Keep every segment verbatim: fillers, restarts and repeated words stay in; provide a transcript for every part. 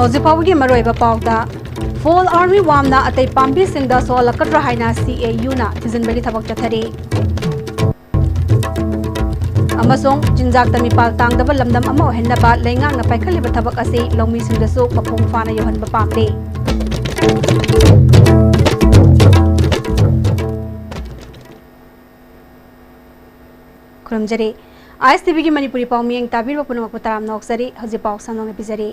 ꯍꯧꯖꯤꯛ ꯐꯥꯎꯕꯒꯤ ꯃꯔꯨꯑꯣꯏꯕ ꯄꯥꯎꯗ, ꯐꯣꯜ ꯑꯥꯔꯃꯤ ꯋꯥꯝꯅ ꯑꯇꯩ ꯄꯥꯝꯕꯤꯁꯤꯡꯗ ꯁꯣꯛꯍꯜꯂꯛꯀꯗ꯭ꯔꯥ ꯍꯥꯏꯅ ꯁꯤ ꯑꯦ ꯌꯨꯅ ꯊꯤꯖꯤꯟꯕꯒꯤ ꯊꯕꯛ ꯆꯠꯊꯔꯤ꯫ ꯑꯃꯁꯨꯡ ꯆꯤꯟꯖꯥꯛꯇ ꯃꯤꯄꯥꯜ ꯇꯥꯡꯗꯕ ꯂꯝꯗꯝ ꯑꯃ ꯑꯣꯏꯍꯟꯅꯕ ꯂꯩꯉꯥꯛꯅ ꯄꯥꯏꯈꯠꯂꯤꯕ ꯊꯕꯛ ꯑꯁꯤ ꯂꯧꯃꯤꯁꯤꯡꯗꯁꯨ ꯃꯄꯨꯡ ꯐꯥꯅ ꯌꯧꯍꯟꯕ ꯄꯥꯝꯂꯤ꯫ ꯈꯨꯔꯨꯝꯖꯔꯤ꯫ ꯑꯥꯏ ꯑꯦꯁ ꯇꯤ ꯚꯤꯒꯤ ꯃꯅꯤꯄꯨꯔꯤ ꯄꯥꯎ ꯃꯤꯠꯌꯦꯡ ꯇꯥꯕꯤꯔꯤꯕ ꯄꯨꯝꯅꯃꯛꯄꯨ ꯇꯔꯥꯝꯅ ꯑꯣꯛꯆꯔꯤ꯫ ꯍꯧꯖꯤꯛ ꯄꯥꯎ ꯁꯟꯗꯣꯛꯅ ꯄꯤꯖꯔꯤ꯫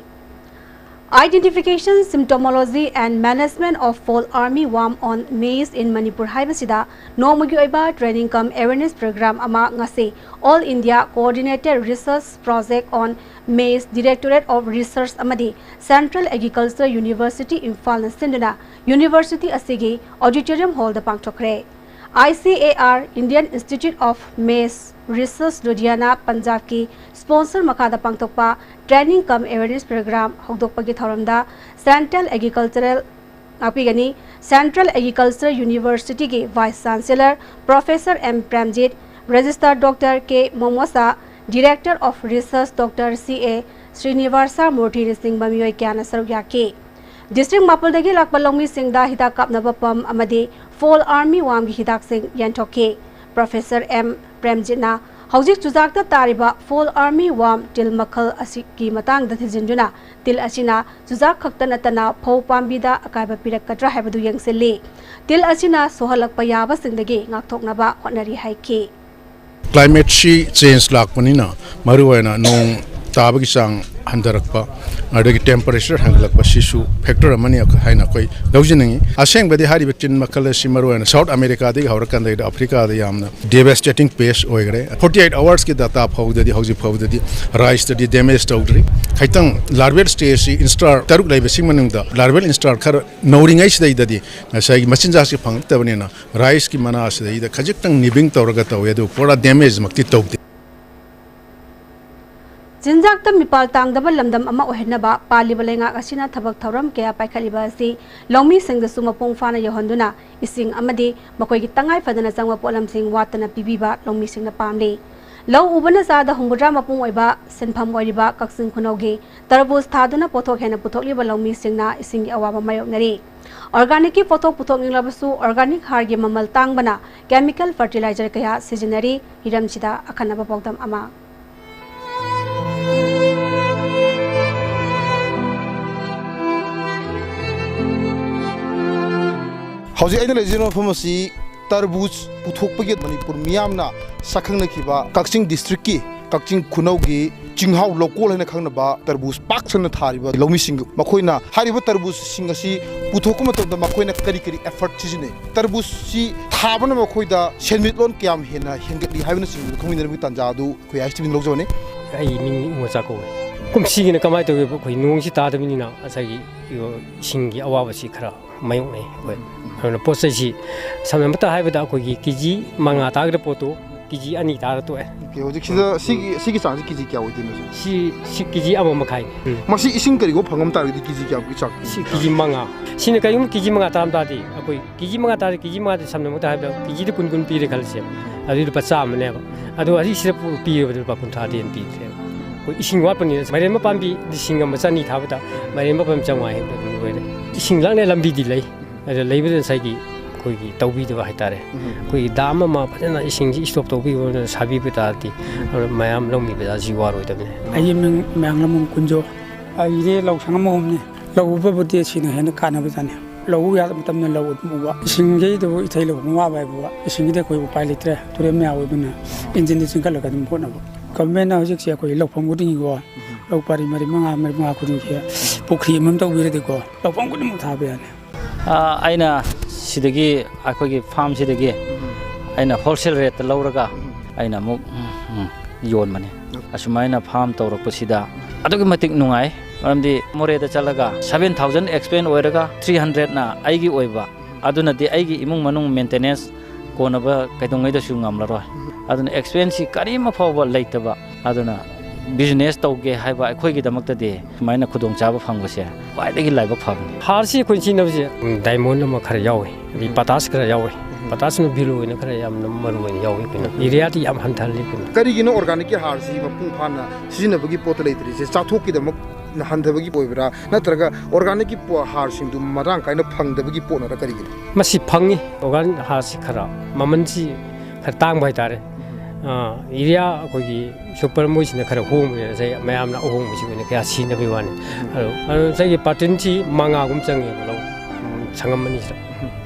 Identification, Symptomology and Management of Fall Army Worm on Maize in Manipur ꯍꯥꯏꯕꯁꯤꯗ ꯅꯣꯡꯃꯒꯤ ꯑꯣꯏꯕ training cum awareness program ꯑꯃ ꯉꯁꯤ All India Coordinated Research Project on Maize, Directorate of Research ꯑꯃꯗꯤ Central Agriculture University ꯏꯝꯐꯥꯜꯅ ꯁꯤꯟꯗꯨꯅ university ꯑꯁꯤꯒꯤ auditorium hall the ꯄꯥꯡꯊꯣꯛꯈ꯭ꯔꯦ꯫ I C A R, Indian Institute of Maize Research, Ludhiana, ꯄꯟꯖꯥꯕꯀꯤ sponsor ꯃꯈꯥꯗ ꯄꯥꯡꯊꯣꯛꯄ training cum awareness program ꯍꯧꯗꯣꯛꯄꯒꯤ ꯊꯧꯔꯝꯗ Central Agricultural ꯉꯥꯛꯄꯤꯒꯅꯤ꯫ Central Agriculture University ꯒꯤ Vice Chancellor Professor M Premjit, Registrar Doctor K ꯃꯣꯃꯣꯁꯥ, Director of Research Doctor C A ꯁ꯭ꯔꯤꯅꯤꯕꯥꯁꯥ ꯃꯨꯔꯇꯤꯅꯆꯤꯡꯕ ꯃꯤꯑꯣꯏ ꯀꯌꯥꯅ ꯁꯔꯨꯛ ꯌꯥꯈꯤ꯫ District ꯃꯥꯄꯜꯗꯒꯤ ꯂꯥꯛꯄ ꯂꯧꯃꯤꯁꯤꯡꯗ ꯍꯤꯗꯥꯛ ꯀꯥꯞꯅꯕ pump ꯑꯃꯗꯤ Fall Army Worm ꯒꯤ ꯍꯤꯗꯥꯛꯁꯤꯡ ꯌꯦꯟꯊꯣꯛꯈꯤ꯫ Professor M ꯄ꯭ꯔꯦꯝꯖꯤꯠꯅ ꯍꯧꯖꯤꯛ ꯆꯨꯖꯥꯛꯇ ꯇꯥꯔꯤꯕ Fall Army Worm ꯇꯤꯜ ꯃꯈꯜ ꯑꯁꯤꯒꯤ ꯃꯇꯥꯡꯗ ꯊꯤꯖꯤꯟꯗꯨꯅ, ꯇꯤꯜ ꯑꯁꯤꯅ ꯆꯨꯖꯥꯛ ꯈꯛꯇ ꯅꯠꯇꯅ ꯐꯧ ꯄꯥꯝꯕꯤꯗ ꯑꯀꯥꯏꯕ ꯄꯤꯔꯛꯀꯗ꯭ꯔꯥ ꯍꯥꯏꯕꯗꯨ ꯌꯦꯡꯁꯤꯜꯂꯤ꯫ ꯇꯤꯜ ꯑꯁꯤꯅ ꯁꯣꯛꯍꯜꯂꯛꯄ ꯌꯥꯕꯁꯤꯡꯗꯒꯤ ꯉꯥꯛꯊꯣꯛꯅꯕ ꯍꯣꯠꯅꯔꯤ ꯍꯥꯏꯈꯤ꯫ Climate ꯁꯤ change ꯂꯥꯛꯄꯅꯤꯅ, ꯃꯔꯨꯑꯣꯏꯅ ꯅꯣꯡ ꯇꯥꯕꯒꯤ ꯆꯥꯡ ꯍꯟꯊꯔꯛꯄ, ꯑꯗꯒꯤ temperature ꯍꯦꯟꯒꯠꯂꯛꯄ, ꯁꯤꯁꯨ factor ꯑꯃꯅꯤ ꯍꯥꯏꯅ ꯑꯩꯈꯣꯏ ꯂꯧꯖꯅꯤꯡꯏ꯫ ꯑꯁꯦꯡꯕꯗꯤ ꯍꯥꯏꯔꯤꯕ ꯇꯤꯟ ꯃꯈꯜ ꯑꯁꯤ ꯃꯔꯨꯑꯣꯏꯅ South America ꯗꯒꯤ ꯍꯧꯔꯀꯥꯟꯗ Africa ꯗ ꯌꯥꯝꯅ devastating pest ꯑꯣꯏꯈ꯭ꯔꯦ꯫ Forty eight hours ꯀꯤ data ꯐꯥꯎꯕꯗꯗꯤ, ꯍꯧꯖꯤꯛ ꯐꯥꯎꯕꯗꯗꯤ rice ꯇꯗꯤ damage ꯇꯧꯗ꯭ꯔꯤ꯫ ꯈꯤꯇꯪ larval stage ꯁꯤ instar ꯇꯔꯨꯛ ꯂꯩꯕꯁꯤꯒꯤ ꯃꯅꯨꯡꯗ larval instar ꯈꯔ ꯅꯧꯔꯤꯉꯩꯁꯤꯗꯩꯗꯗꯤ ꯉꯁꯥꯏꯒꯤ ꯃꯆꯤꯟꯖꯥꯛꯁꯤ ꯐꯪꯉꯛꯇꯕꯅꯤꯅ rice ꯀꯤ ꯃꯅꯥ ꯑꯁꯤꯗꯩꯗ ꯈꯖꯤꯛꯇꯪ nibbing ꯇꯧꯔꯒ ꯇꯧꯋꯦ, ꯑꯗꯨ ꯄꯨꯔꯥ damage ꯃꯛꯇꯤ ꯇꯧꯗꯦ꯫ ꯆꯤꯟꯖꯥꯛꯇ ꯃꯤꯄꯥꯜ ꯇꯥꯡꯗꯕ ꯂꯝꯗꯝ ꯑꯃ ꯑꯣꯏꯍꯟꯅꯕ ꯄꯥꯜꯂꯤꯕ ꯂꯩꯉꯥꯛ ꯑꯁꯤꯅ ꯊꯕꯛ ꯊꯧꯔꯝ ꯀꯌꯥ ꯄꯥꯏꯈꯠꯂꯤꯕ ꯑꯁꯤ ꯂꯧꯃꯤꯁꯤꯡꯗꯁꯨ ꯃꯄꯨꯡ ꯐꯥꯅ ꯌꯧꯍꯟꯗꯨꯅ ꯏꯁꯤꯡ ꯑꯃꯗꯤ ꯃꯈꯣꯏꯒꯤ ꯇꯉꯥꯏ ꯐꯗꯅ ꯆꯪꯕ ꯄꯣꯠꯂꯝꯁꯤꯡ ꯋꯥꯠꯇꯅ ꯄꯤꯕꯤꯕ ꯂꯧꯃꯤꯁꯤꯡꯅ ꯄꯥꯝꯂꯤ꯫ ꯂꯧ ꯎꯕꯅ ꯆꯥꯗ ꯍꯨꯝꯐꯨꯇꯔꯥ ꯃꯄꯨꯡ ꯑꯣꯏꯕ ꯁꯤꯟꯐꯝ ꯑꯣꯏꯔꯤꯕ ꯀꯛꯆꯤꯡ ꯈꯨꯅꯧꯒꯤ ꯇꯔꯕꯨꯖ ꯊꯥꯗꯨꯅ ꯄꯣꯠꯊꯣꯛ ꯍꯦꯟꯅ ꯄꯨꯊꯣꯛꯂꯤꯕ ꯂꯧꯃꯤꯁꯤꯡꯅ ꯏꯁꯤꯡꯒꯤ ꯑꯋꯥꯕ ꯃꯥꯌꯣꯛꯅꯔꯤ꯫ Organicꯀꯤ ꯄꯣꯠꯊꯣꯛ ꯄꯨꯊꯣꯛꯅꯤꯡꯂꯕꯁꯨ organic ꯍꯥꯔꯒꯤ ꯃꯃꯜ ꯇꯥꯡꯕꯅ chemical fertilizer ꯀꯌꯥ ꯁꯤꯖꯤꯟꯅꯔꯤ꯫ ꯍꯤꯔꯝꯁꯤꯗ ꯑꯈꯟꯅꯕ ꯄꯥꯎꯗꯝ ꯑꯃ꯫ ꯍꯧꯖꯤꯛ ꯑꯩꯅ ꯂꯩꯖꯔꯤꯕ ꯃꯐꯝ ꯑꯁꯤ ꯇꯔꯕꯨꯖ ꯄꯨꯊꯣꯛꯄꯒꯤ ꯃꯅꯤꯄꯨꯔ ꯃꯤꯌꯥꯝꯅ ꯁꯛꯈꯪꯅꯈꯤꯕ ꯀꯛꯆꯤꯡ districtꯀꯤ ꯀꯛꯆꯤꯡ ꯈꯨꯅꯧꯒꯤ ꯆꯤꯡꯍꯥꯎ ꯂꯧꯀꯣꯜ ꯍꯥꯏꯅ ꯈꯪꯅꯕ ꯇꯔꯕꯨꯖ ꯄꯥꯛ ꯁꯟꯅ ꯊꯥꯔꯤꯕ ꯂꯧꯃꯤꯁꯤꯡ, ꯃꯈꯣꯏꯅ ꯍꯥꯏꯔꯤꯕ ꯇꯔꯕꯨꯖꯁꯤꯡ ꯑꯁꯤ ꯄꯨꯊꯣꯛꯄ ꯃꯇꯝꯗ ꯃꯈꯣꯏꯅ ꯀꯔꯤ ꯀꯔꯤ effort ꯁꯤꯖꯤꯟꯅꯩ, ꯇꯔꯕꯨꯖꯁꯤ ꯊꯥꯕꯅ ꯃꯈꯣꯏꯗ ꯁꯦꯟꯃꯤꯠꯂꯣꯟ ꯀꯌꯥꯝ ꯍꯦꯟꯅ ꯍꯦꯟꯒꯠꯂꯤ ꯍꯥꯏꯕꯅꯆꯤꯡꯕꯗꯨ ꯈꯪꯃꯤꯟꯅꯕꯒꯤ ꯇꯥꯟꯖꯥ ꯑꯗꯨ ꯑꯩꯈꯣꯏ ISTVꯅ ꯂꯧꯖꯕꯅꯤ꯫ ꯑꯩ ꯃꯤꯡ ꯏꯃꯣꯆꯥ ꯀꯧꯋꯦ꯫ ꯀꯨꯝꯁꯤꯒꯤꯅ ꯀꯃꯥꯏꯅ ꯇꯧꯒꯦꯕ, ꯑꯩꯈꯣꯏ ꯅꯣꯡꯁꯤ ꯇꯥꯗꯕꯅꯤꯅ ꯉꯁꯥꯏꯒꯤ ꯏꯁꯤꯡꯒꯤ ꯑꯋꯥꯕꯁꯤ ꯈꯔ ꯃꯥꯌꯣꯛꯅꯩ ꯑꯩꯈꯣꯏ꯫ ꯑꯗꯨꯅ ꯄꯣꯠ ꯆꯩꯁꯤ ꯁꯝꯅ ꯑꯃꯇ ꯍꯥꯏꯕꯗ ꯑꯩꯈꯣꯏꯒꯤ KG ꯃꯉꯥ ꯇꯥꯒꯗꯕ ꯄꯣꯠꯇꯨ KG ꯑꯅꯤ ꯇꯥꯔ ꯇꯣꯛꯑꯦ꯫ Okay, ꯍꯧꯖꯤꯛꯁꯤꯗ ꯁꯤꯒꯤ, ꯁꯤꯒꯤ ꯆꯥꯡꯁꯤ KG ꯀꯌꯥ ꯑꯣꯏꯗꯣꯏꯅꯣ ꯁꯤ? ꯁꯤ, ꯁꯤ KG ꯑꯃ ꯃꯈꯥꯏꯅꯤ꯫ ꯎꯝ꯫ ꯃꯁꯤ ꯏꯁꯤꯡ ꯀꯔꯤꯒꯨꯝꯕ ꯐꯪꯉꯝ ꯇꯥꯔꯒꯗꯤ KG ꯀꯌꯥꯃꯨꯛꯀꯤ ꯆꯥꯡ? ꯁꯤ KG ꯃꯉꯥ꯫ ꯁꯤꯅ ꯀꯔꯤꯒꯨꯝꯕ KG ꯃꯉꯥ ꯇꯥꯔꯝ ꯇꯥꯔꯗꯤ ꯑꯩꯈꯣꯏ KG ꯃꯉꯥ ꯇꯥꯔꯗꯤ, KG ꯃꯉꯥꯗ ꯁꯝꯅꯃꯛꯇ ꯍꯥꯏꯕꯗ KGꯗ ꯀꯨꯟ ꯀꯨꯟ ꯄꯤꯔꯦ ꯈꯜꯂꯁꯦ, ꯑꯗꯨꯗꯤ ꯂꯨꯄꯥ ꯆꯥꯝꯃꯅꯦꯕ꯫ ꯑꯗꯣ ꯑꯁꯤꯁꯤꯗ ꯄꯨ-, ꯄꯤꯔꯕꯗ ꯂꯨꯄꯥ ꯀꯨꯟꯊ꯭ꯔꯥꯗꯤ ꯍꯦꯟꯅ ꯄꯤꯗ꯭ꯔꯦꯕ꯫ ꯑꯩꯈꯣꯏ ꯏꯁꯤꯡ ꯋꯥꯠꯄꯅꯤꯅ ꯃꯥꯏꯔꯦꯟ ꯃꯄꯥꯝꯕꯤ ꯂꯤꯁꯤꯡ ꯑꯃ ꯆꯅꯤ ꯊꯥꯕꯗ ꯃꯥꯏꯔꯦꯟ ꯃꯄꯥꯝ ꯆꯥꯝꯃꯉꯥ ꯍꯦꯟꯕ ꯑꯗꯨꯝ ꯂꯣꯏꯔꯦ꯫ ꯏꯁꯤꯡ ꯂꯥꯛꯅ ꯂꯝꯕꯤꯗꯤ ꯂꯩ, ꯑꯗꯣ ꯂꯩꯕꯗ ꯉꯁꯥꯏꯒꯤ ꯑꯩꯈꯣꯏꯒꯤ ꯇꯧꯕꯤꯗꯕ ꯍꯥꯏꯇꯥꯔꯦ꯫ ꯎꯝ꯫ ꯑꯩꯈꯣꯏꯒꯤ dam ꯑꯃ ꯐꯖꯅ ꯏꯁꯤꯡꯁꯤ stop ꯇꯧꯕꯤꯕ, ꯁꯥꯕꯤꯕ ꯇꯥꯔꯗꯤ, ꯑꯗꯣ ꯃꯌꯥꯝ ꯂꯧꯃꯤ ꯄ꯭ꯔꯖꯥꯁꯤ ꯋꯥꯔꯣꯏꯗꯕꯅꯤ꯫ ꯑꯩꯒꯤ ꯃꯤꯡ ꯃꯌꯥꯡꯂꯝꯕꯝ ꯀꯨꯟꯖꯣ꯫ ꯑꯩꯒꯤꯗꯤ ꯂꯧ ꯁꯪꯒꯝ ꯑꯍꯨꯝꯅꯤ꯫ ꯂꯧ ꯎꯕꯕꯨꯗꯤ ꯁꯤꯅ ꯍꯦꯟꯅ ꯀꯥꯟꯅꯕꯖꯥꯠꯅꯤ꯫ ꯂꯧ ꯎ ꯌꯥꯗꯕ ꯃꯇꯝꯗ ꯂꯧ ꯑꯗꯨꯝ ꯎꯕ꯫ ꯏꯁꯤꯡꯒꯤꯗꯕꯨ ꯏꯊꯩ ꯂꯧꯈꯣꯡ ꯋꯥꯕ ꯍꯥꯏꯕꯨ ꯏꯁꯤꯡꯒꯤꯗꯤ ꯑꯩꯈꯣꯏ ꯎꯄꯥꯏ ꯂꯩꯇ꯭ꯔꯦ꯫ ꯇꯨꯔꯦꯜ ꯃꯌꯥ ꯑꯣꯏꯕꯅ ꯏꯟꯖꯤꯟꯗ ꯆꯤꯡꯈꯠꯂꯒ ꯑꯗꯨꯝ ꯍꯣꯠꯅꯕ꯫ Governmentꯅ ꯍꯧꯖꯤꯛꯁꯦ ꯑꯩꯈꯣꯏ ꯂꯧꯐꯝ ꯈꯨꯗꯤꯡꯒꯤꯀꯣ, ꯂꯧ ꯄꯔꯤ ꯃꯔꯤ ꯃꯉꯥ, ꯃꯔꯤ ꯃꯉꯥ ꯈꯨꯗꯤꯡꯒꯤ ꯄꯨꯈ꯭ꯔꯤ ꯑꯃꯃꯝ ꯇꯧꯕꯤꯔꯗꯤꯀꯣ, ꯂꯧꯐꯝ ꯈꯨꯗꯤꯡꯃꯛ ꯊꯥꯕ ꯌꯥꯅꯤ꯫ ꯑ, ꯑꯩꯅ ꯁꯤꯗꯒꯤ, ꯑꯩꯈꯣꯏꯒꯤ farmꯁꯤꯗꯒꯤ ꯑꯩꯅ wholesale rateꯇ ꯂꯧꯔꯒ ꯑꯩꯅ ꯑꯃꯨꯛ, ꯎꯝ, ꯎꯝ, ꯌꯣꯟꯕꯅꯤ꯫ ꯑꯁꯨꯃꯥꯏꯅ farm ꯇꯧꯔꯛꯄꯁꯤꯗ ꯑꯗꯨꯛꯀꯤ ꯃꯇꯤꯛ ꯅꯨꯡꯉꯥꯏ꯫ ꯃꯔꯝꯗꯤ ꯃꯣꯔꯦꯗ ꯆꯠꯂꯒ seven thousand expend ꯑꯣꯏꯔꯒ three hundredꯅ ꯑꯩꯒꯤ ꯑꯣꯏꯕ, ꯑꯗꯨꯅꯗꯤ ꯑꯩꯒꯤ ꯏꯃꯨꯡ ꯃꯅꯨꯡ maintenance ꯀꯣꯟꯅꯕ ꯀꯩꯗꯧꯉꯩꯗꯁꯨ ꯉꯝꯂꯔꯣꯏ꯫ ꯑꯗꯨꯅ expenseꯁꯤ ꯀꯔꯤꯝ ꯐꯥꯎꯕ ꯂꯩꯇꯕ, ꯑꯗꯨꯅ business ꯇꯧꯒꯦ ꯍꯥꯏꯕ ꯑꯩꯈꯣꯏꯒꯤꯗꯃꯛꯇꯗꯤ ꯁꯨꯃꯥꯏꯅ ꯈꯨꯗꯣꯡꯆꯥꯕ ꯐꯪꯕꯁꯦ ꯈ꯭ꯋꯥꯏꯗꯒꯤ ꯂꯥꯏꯕꯛ ꯐꯕꯅꯤ꯫ ꯍꯥꯔꯁꯤ ꯑꯩꯈꯣꯏꯅ ꯁꯤꯖꯤꯟꯅꯕꯁꯦ, ꯎꯝ, diamond ꯑꯃ ꯈꯔ ꯌꯥꯎꯏ, ꯑꯗꯩ potash ꯈꯔ ꯌꯥꯎꯏ꯫ ꯄꯣꯇꯥꯁꯤꯌꯝ ꯚꯦꯂꯨ ꯑꯣꯏꯅ ꯈꯔ ꯌꯥꯝꯅ ꯃꯔꯨ ꯑꯣꯏꯅ ꯌꯥꯎꯏ ꯑꯩꯈꯣꯏꯅ꯫ ꯌꯨꯔꯤꯌꯥꯗꯤ ꯌꯥꯝ ꯍꯟꯊꯍꯜꯂꯤ ꯑꯩꯈꯣꯏꯅ꯫ ꯀꯔꯤꯒꯤꯅꯣ ꯑꯣꯔꯒꯥꯅꯤꯛꯀꯤ ꯍꯥꯔꯁꯤ ꯃꯄꯨꯡ ꯐꯥꯅ ꯁꯤꯖꯤꯟꯅꯕꯒꯤ ꯄꯣꯠꯇ ꯂꯩꯇ꯭ꯔꯤꯁꯦ? ꯆꯥꯊꯣꯛꯀꯤꯗꯃꯛ ꯍꯟꯊꯕꯒꯤ ꯑꯣꯏꯕ꯭ꯔꯥ, ꯅꯠꯇ꯭ꯔꯒ ꯑꯣꯔꯒꯥꯅꯤꯛꯀꯤ ꯄꯣ-, ꯍꯥꯔꯁꯤꯡꯗꯨ ꯃꯔꯥꯡ ꯀꯥꯏꯅ ꯐꯪꯗꯕꯒꯤ ꯄꯣꯠꯅꯔ ꯀꯔꯤꯒꯤꯅꯣ? ꯃꯁꯤ ꯐꯪꯉꯤ꯫ ꯑꯣꯔꯒꯥꯅꯤꯛ ꯍꯥꯔꯁꯤ ꯈꯔ ꯃꯃꯜꯁꯤ ꯈꯔ ꯇꯥꯡꯕ ꯍꯥꯏꯇꯥꯔꯦ꯫ ꯑꯥ, ꯌꯨꯔꯤꯌꯥ ꯑꯩꯈꯣꯏꯒꯤ ꯁꯨꯄꯔ ꯃꯣꯏꯁꯤꯅ ꯈꯔ ꯍꯣꯡꯕꯅꯤꯅ ꯉꯁꯥꯏ ꯃꯌꯥꯝꯅ ꯑꯍꯣꯡꯕꯁꯤ ꯑꯣꯏꯅ ꯀꯌꯥ ꯁꯤꯖꯤꯟꯅꯕꯒꯤ ꯋꯥꯅꯤ꯫ ꯑꯗꯣ, ꯑꯗꯣ ꯉꯁꯥꯏꯒꯤ ꯄꯥꯔꯇꯤꯟꯁꯤ ꯃꯉꯥꯒꯨꯝ ꯆꯪꯉꯦꯕ ꯂꯧ, ꯎꯝ, ꯁꯪꯉꯝ ꯑꯅꯤꯁꯤꯗ꯫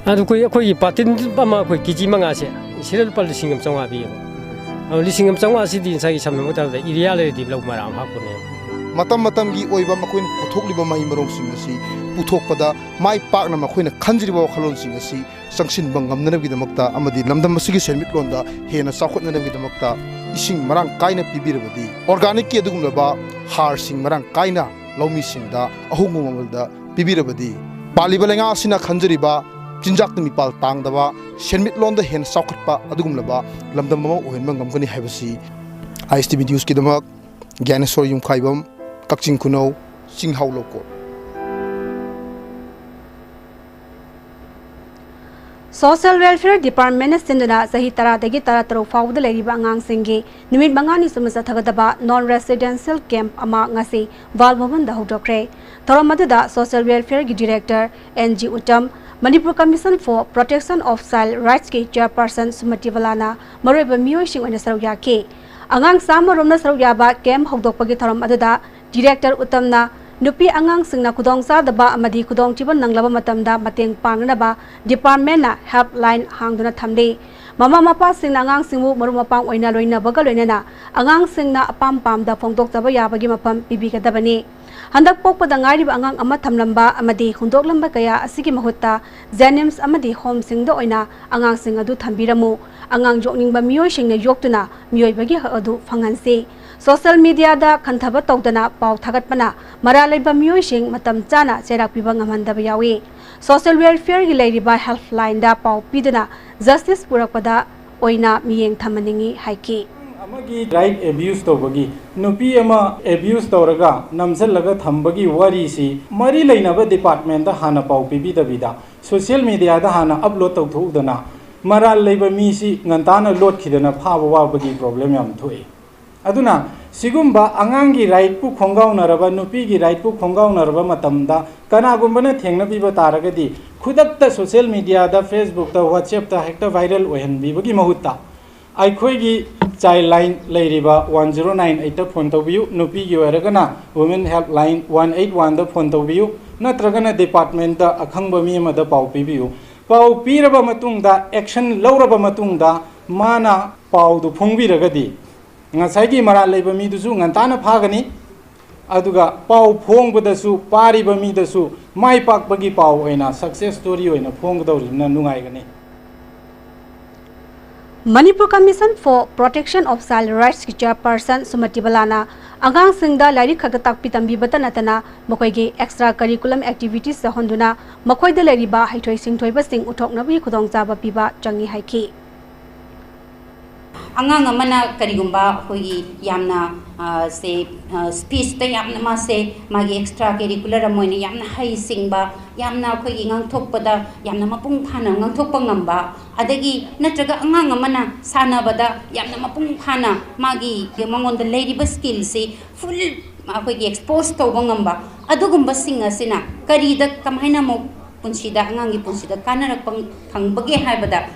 ꯑꯗꯨ ꯑꯩꯈꯣꯏ, ꯑꯩꯈꯣꯏꯒꯤ ꯄꯥꯔꯇꯤꯟ ꯑꯃ ꯑꯩꯈꯣꯏ ꯀꯦ ꯖꯤ ꯃꯉꯥꯁꯦ ꯁꯤꯗ ꯂꯨꯄꯥ ꯂꯤꯁꯤꯡ ꯑꯃ ꯆꯥꯝꯃꯉꯥ ꯄꯤꯌꯦꯕ꯫ ꯑꯗꯣ ꯂꯤꯁꯤꯡ ꯑꯃ ꯆꯥꯝꯃꯉꯥꯁꯤꯗꯤ ꯉꯁꯥꯏꯒꯤ ꯁꯝꯅ ꯍꯥꯏꯔꯕꯗ ꯌꯨꯔꯤꯌꯥ ꯂꯩꯔꯗꯤ ꯂꯧ ꯃꯔꯥ ꯑꯃ ꯍꯥꯞꯄꯅꯦꯕ꯫ ꯃꯇꯝ ꯃꯇꯝꯒꯤ ꯑꯣꯏꯕ ꯃꯈꯣꯏꯅ ꯄꯨꯊꯣꯛꯂꯤꯕ ꯃꯍꯩ ꯃꯔꯣꯡꯁꯤꯡ ꯑꯁꯤ ꯄꯨꯊꯣꯛꯄꯗ ꯃꯥꯏ ꯄꯥꯛꯅ ꯃꯈꯣꯏꯅ ꯈꯟꯖꯔꯤꯕ ꯋꯥꯈꯜꯂꯣꯟꯁꯤꯡ ꯑꯁꯤ ꯆꯪꯁꯤꯟꯕ ꯉꯝꯅꯅꯕꯒꯤꯗꯃꯛꯇ ꯑꯃꯗꯤ ꯂꯝꯗꯝ ꯑꯁꯤꯒꯤ ꯁꯦꯟꯃꯤꯠꯂꯣꯟꯗ ꯍꯦꯟꯅ ꯆꯥꯎꯈꯠꯅꯅꯕꯒꯤꯗꯃꯛꯇ ꯏꯁꯤꯡ ꯃꯔꯥꯡ ꯀꯥꯏꯅ ꯄꯤꯕꯤꯔꯕꯗꯤ, ꯑꯣꯔꯒꯥꯅꯤꯛꯀꯤ ꯑꯗꯨꯒꯨꯝꯂꯕ ꯍꯥꯔꯁꯤꯡ ꯃꯔꯥꯡ ꯀꯥꯏꯅ ꯂꯧꯃꯤꯁꯤꯡꯗ ꯑꯍꯣꯡꯕ ꯃꯃꯜꯗ ꯄꯤꯕꯤꯔꯕꯗꯤ, ꯄꯥꯜꯂꯤꯕ ꯂꯩꯉꯥꯛ ꯑꯁꯤꯅ ꯈꯟꯖꯔꯤꯕ ꯆꯤꯟꯖꯥꯛꯇ ꯃꯤꯄꯥꯜ ꯇꯥꯡꯗꯕ, ꯁꯦꯟꯃꯤꯠꯂꯣꯟꯗ ꯍꯦꯟꯅ ꯆꯥꯎꯈꯠꯄ ꯑꯗꯨꯒꯨꯝꯂꯕ ꯂꯝꯗꯝ ꯑꯃ ꯑꯣꯏꯍꯟꯕ ꯉꯝꯒꯅꯤ ꯍꯥꯏꯕꯁꯤ ꯑꯥꯏ ꯑꯦꯁ ꯇꯤ ꯚꯤ ꯅ꯭ꯌꯨꯁꯀꯤꯗꯃꯛ ꯒ꯭ꯌꯥꯅꯦꯁꯣꯔ ꯌꯨꯝꯈꯥꯏꯕꯝ, ꯀꯛꯆꯤꯡ ꯈꯨꯅꯧ, ꯆꯤꯡꯍꯥꯎ ꯂꯧꯀꯣꯜ꯫ ꯁꯣꯁꯤꯌꯦꯜ ꯋꯦꯜꯐꯤꯌꯔ ꯗꯤꯄꯥꯔꯠꯃꯦꯟꯅ ꯁꯤꯟꯗꯨꯅ ꯆꯍꯤ ꯇꯔꯥꯗꯒꯤ ꯇꯔꯥꯇꯔꯨꯛ ꯐꯥꯎꯕꯗ ꯂꯩꯔꯤꯕ ꯑꯉꯥꯡꯁꯤꯡꯒꯤ ꯅꯨꯃꯤꯠ ꯃꯉꯥꯅꯤ ꯆꯨꯞꯅ ꯆꯠꯊꯒꯗꯕ ꯅꯣꯟ ꯔꯦꯁꯤꯗꯦꯟꯁꯤꯌꯦꯜ ꯀꯦꯝꯞ ꯑꯃ ꯉꯁꯤ ꯕꯥꯜ ꯚꯕꯟꯗ ꯍꯧꯗꯣꯛꯈ꯭ꯔꯦ꯫ ꯊꯧꯔꯝ ꯑꯗꯨꯗ ꯁꯣꯁꯤꯌꯦꯜ ꯋꯦꯜꯐꯤꯌꯔꯒꯤ director N G Uttam, Manipur commission for protection of child ꯔꯥꯏꯠꯁꯀꯤ ꯆꯦꯌꯔꯄꯔꯁꯟ ꯁꯨꯃꯇꯤ ꯕꯂꯥꯅ ꯃꯔꯨꯑꯣꯏꯕ ꯃꯤꯑꯣꯏꯁꯤꯡ ꯑꯣꯏꯅ ꯁꯔꯨꯛ ꯌꯥꯈꯤ꯫ ꯑꯉꯥꯡ ꯆꯥꯝꯃ ꯔꯣꯝꯅ ꯁꯔꯨꯛ ꯌꯥꯕ ꯀꯦꯝꯞ ꯍꯧꯗꯣꯛꯄꯒꯤ ꯊꯧꯔꯝ ꯑꯗꯨꯗ ꯗꯤꯔꯦꯛꯇꯔ ꯎꯇꯝꯅ ꯅꯨꯄꯤ ꯑꯉꯥꯡꯁꯤꯡꯅ ꯈꯨꯗꯣꯡꯆꯥꯗꯕ ꯑꯃꯗꯤ ꯈꯨꯗꯣꯡꯊꯤꯕ ꯅꯪꯂꯕ ꯃꯇꯝꯗ ꯃꯇꯦꯡ ꯄꯥꯡꯅꯅꯕ ꯗꯤꯄꯥꯔꯠꯃꯦꯟꯅ ꯍꯦꯜꯞꯂꯥꯏꯟ ꯍꯥꯡꯗꯨꯅ ꯊꯝꯂꯤ꯫ ꯃꯃꯥ ꯃꯄꯥꯁꯤꯡꯅ ꯑꯉꯥꯡꯁꯤꯡꯕꯨ ꯃꯔꯨꯞ ꯃꯄꯥꯡ ꯑꯣꯏꯅ ꯂꯣꯏꯅꯕꯒ ꯂꯣꯏꯅꯅ ꯑꯉꯥꯡꯁꯤꯡꯅ ꯑꯄꯥꯝ ꯄꯥꯝꯗ ꯐꯣꯡꯗꯣꯛꯆꯕ ꯌꯥꯕꯒꯤ ꯃꯐꯝ ꯄꯤꯕꯤꯒꯗꯕꯅꯤ꯫ ꯍꯟꯗꯛ ꯄꯣꯛꯄꯗ ꯉꯥꯏꯔꯤꯕ ꯑꯉꯥꯡ ꯑꯃ ꯊꯝꯂꯝꯕ ꯑꯃꯗꯤ ꯍꯨꯟꯗꯣꯛꯂꯝꯕ ꯀꯌꯥ ꯑꯁꯤꯒꯤ ꯃꯍꯨꯠꯇ ꯖꯦꯅꯤꯝꯁ ꯑꯃꯗꯤ ꯍꯣꯝꯁꯤꯡꯗ ꯑꯣꯏꯅ ꯑꯉꯥꯡꯁꯤꯡ ꯑꯗꯨ ꯊꯝꯕꯤꯔꯝꯃꯨ꯫ ꯑꯉꯥꯡ ꯌꯣꯛꯅꯤꯡꯕ ꯃꯤꯑꯣꯏꯁꯤꯡꯅ ꯌꯣꯛꯇꯨꯅ ꯃꯤꯑꯣꯏꯕꯒꯤ ꯍꯛ ꯑꯗꯨ ꯐꯪꯍꯟꯁꯤ꯫ ꯁꯣꯁꯤꯌꯦꯜ ꯃꯤꯗꯤꯌꯥꯗ ꯈꯟꯊꯕ ꯇꯧꯗꯅ ꯄꯥꯎ ꯊꯥꯒꯠꯄꯅ ꯃꯔꯥꯜ ꯂꯩꯕ ꯃꯤꯑꯣꯏꯁꯤꯡ ꯃꯇꯝ ꯆꯥꯅ ꯆꯩꯔꯥꯛ ꯄꯤꯕ ꯉꯝꯍꯟꯗꯕ ꯌꯥꯎꯏ꯫ ꯁꯣꯁꯤꯌꯦꯜ ꯋꯦꯜꯐꯤꯌꯔꯒꯤ ꯂꯩꯔꯤꯕ ꯍꯦꯜꯞꯂꯥꯏꯟꯗ ꯄꯥꯎ ꯄꯤꯗꯨꯅ ꯖꯁꯇꯤꯁ ꯄꯨꯔꯛꯄꯗ ꯑꯣꯏꯅ ꯃꯤꯠꯌꯦꯡ ꯊꯝꯍꯟꯅꯤꯡꯏ ꯍꯥꯏꯈꯤ꯫ ꯑꯃꯒꯤ ꯔꯥꯏꯠ ꯑꯦꯕ꯭ꯌꯨꯁ ꯇꯧꯕꯒꯤ, ꯅꯨꯄꯤ ꯑꯃ ꯑꯦꯕ꯭ꯌꯨꯁ ꯇꯧꯔꯒ ꯅꯝꯁꯤꯜꯂꯒ ꯊꯝꯕꯒꯤ ꯋꯥꯔꯤꯁꯤ ꯃꯔꯤ ꯂꯩꯅꯕ ꯗꯤꯄꯥꯔꯠꯃꯦꯟꯗ ꯍꯥꯟꯅ ꯄꯥꯎ ꯄꯤꯕꯤꯗꯕꯤꯗ ꯁꯣꯁꯤꯌꯦꯜ ꯃꯤꯗꯤꯌꯥꯗ ꯍꯥꯟꯅ ꯑꯞꯂꯣꯗ ꯇꯧꯊꯣꯛꯎꯗꯅ ꯃꯔꯥꯜ ꯂꯩꯕ ꯃꯤꯁꯤ ꯉꯟꯇꯥꯅ ꯂꯣꯠꯈꯤꯗꯅ ꯐꯥꯕ ꯋꯥꯕꯒꯤ ꯄ꯭ꯔꯣꯕ꯭ꯂꯦꯝ ꯌꯥꯝ ꯊꯣꯛꯏ꯫ ꯑꯗꯨꯅ ꯁꯤꯒꯨꯝꯕ ꯑꯉꯥꯡꯒꯤ ꯔꯥꯏꯠꯄꯨ ꯈꯣꯡꯒꯥꯎꯅꯔꯕ, ꯅꯨꯄꯤꯒꯤ ꯔꯥꯏꯠꯄꯨ ꯈꯣꯡꯒꯥꯎꯅꯔꯕ ꯃꯇꯝꯗ ꯀꯅꯥꯒꯨꯝꯕꯅ ꯊꯦꯡꯅꯕꯤꯕ ꯇꯥꯔꯒꯗꯤ, ꯈꯨꯗꯛꯇ ꯁꯣꯁꯤꯌꯦꯜ ꯃꯤꯗꯤꯌꯥꯗ, ꯐꯦꯁꯕꯨꯛꯇ, ꯋꯥꯆꯦꯞꯇ ꯍꯦꯛꯇ ꯚꯥꯏꯔꯦꯜ ꯑꯣꯏꯍꯟꯕꯤꯕꯒꯤ ꯃꯍꯨꯠꯇ, ꯑꯩꯈꯣꯏꯒꯤ ꯆꯥꯏꯜ ꯂꯥꯏꯟ ꯂꯩꯔꯤꯕ ꯋꯥꯟ ꯖꯤꯔꯣ ꯅꯥꯏꯟ ꯑꯩꯠꯇ ꯐꯣꯟ ꯇꯧꯕꯤꯌꯨ, ꯅꯨꯄꯤꯒꯤ ꯑꯣꯏꯔꯒꯅ women help line one eight ꯋꯥꯟꯗ ꯐꯣꯟ ꯇꯧꯕꯤꯌꯨ, ꯅꯠꯇ꯭ꯔꯒꯅ ꯗꯤꯄꯥꯔꯠꯃꯦꯟꯇ ꯑꯈꯪꯕ ꯃꯤ ꯑꯃꯗ ꯄꯥꯎ ꯄꯤꯕꯤꯌꯨ꯫ ꯄꯥꯎ ꯄꯤꯔꯕ ꯃꯇꯨꯡꯗ ꯑꯦꯛꯁꯟ ꯂꯧꯔꯕ ꯃꯇꯨꯡꯗ ꯃꯥꯅ ꯄꯥꯎꯗꯨ ꯐꯣꯡꯕꯤꯔꯒꯗꯤ ꯉꯁꯥꯏꯒꯤ ꯃꯔꯥꯜ ꯂꯩꯕ ꯃꯤꯗꯨꯁꯨ ꯉꯟꯇꯥꯅ ꯐꯥꯒꯅꯤ, ꯑꯗꯨꯒ ꯄꯥꯎ ꯐꯣꯡꯕꯗꯁꯨ, ꯄꯥꯔꯤꯕ ꯃꯤꯗꯁꯨ ꯃꯥꯏ ꯄꯥꯛꯄꯒꯤ ꯄꯥꯎ ꯑꯣꯏꯅ, ꯁꯛꯁꯦꯁ ꯁ꯭ꯇꯣꯔꯤ ꯑꯣꯏꯅ ꯐꯣꯡꯒꯗꯧꯔꯤꯕꯅ ꯅꯨꯡꯉꯥꯏꯒꯅꯤ꯫ Manipur Commission for Protection of Child Rights ꯀꯤ ꯆꯤꯌꯔꯄꯔꯁꯟ ꯁꯨꯃꯇꯤ ꯕꯂꯥꯅ ꯑꯉꯥꯡꯁꯤꯡꯗ ꯂꯥꯏꯔꯤꯛ ꯈꯛꯇ ꯇꯥꯛꯄꯤ ꯇꯝꯕꯤꯕꯇ ꯅꯠꯇꯅ ꯃꯈꯣꯏꯒꯤ ꯑꯦꯛꯁꯇ꯭ꯔꯥ ꯀꯔꯤꯀꯨꯂꯝ ꯑꯦꯛꯇꯤꯚꯤꯇꯤꯁ ꯌꯥꯎꯍꯟꯗꯨꯅ ꯃꯈꯣꯏꯗ ꯂꯩꯔꯤꯕ ꯍꯩꯊꯣꯏ ꯁꯤꯡꯊꯣꯏꯕꯁꯤꯡ ꯎꯠꯊꯣꯛꯅꯕꯒꯤ ꯈꯨꯗꯣꯡꯆꯥꯕ ꯄꯤꯕ ꯆꯪꯏ ꯍꯥꯏꯈꯤ꯫ ꯑꯉꯥꯡ ꯑꯃꯅ ꯀꯔꯤꯒꯨꯝꯕ ꯑꯩꯈꯣꯏꯒꯤ ꯌꯥꯝꯅ, ꯑ, ꯁꯦ, ꯑ, ꯁ꯭ꯄꯤꯆꯇ ꯌꯥꯝꯅ ꯃꯥꯁꯦ ꯃꯥꯒꯤ ꯑꯦꯛꯁꯇ꯭ꯔꯥ ꯀꯦꯔꯤꯀꯨꯂꯔ ꯑꯃ ꯑꯣꯏꯅ ꯌꯥꯝꯅ ꯍꯩꯁꯤꯡꯕ, ꯌꯥꯝꯅ ꯑꯩꯈꯣꯏꯒꯤ ꯉꯥꯡꯊꯣꯛꯄꯗ ꯌꯥꯝꯅ ꯃꯄꯨꯡ ꯐꯥꯅ ꯉꯥꯡꯊꯣꯛꯄ ꯉꯝꯕ, ꯑꯗꯒꯤ ꯅꯠꯇ꯭ꯔꯒ ꯑꯉꯥꯡ ꯑꯃꯅ ꯁꯥꯟꯅꯕꯗ ꯌꯥꯝꯅ ꯃꯄꯨꯡ ꯐꯥꯅ ꯃꯥꯒꯤ ꯃꯉꯣꯟꯗ ꯂꯩꯔꯤꯕ ꯁ꯭ꯀꯤꯜꯁꯤ ꯐꯨꯜ ꯑꯩꯈꯣꯏꯒꯤ ꯑꯦꯛꯁꯄꯣꯖ ꯇꯧꯕ ꯉꯝꯕ, ꯑꯗꯨꯒꯨꯝꯕꯁꯤꯡ ꯑꯁꯤꯅ ꯀꯔꯤꯗ ꯀꯃꯥꯏꯅ ꯑꯃꯨꯛ ꯄꯨꯟꯁꯤꯗ, ꯑꯉꯥꯡꯒꯤ ꯄꯨꯟꯁꯤꯗ ꯀꯥꯟꯅꯔꯛꯄ ꯐꯪꯕꯒꯦ ꯍꯥꯏꯕꯗ,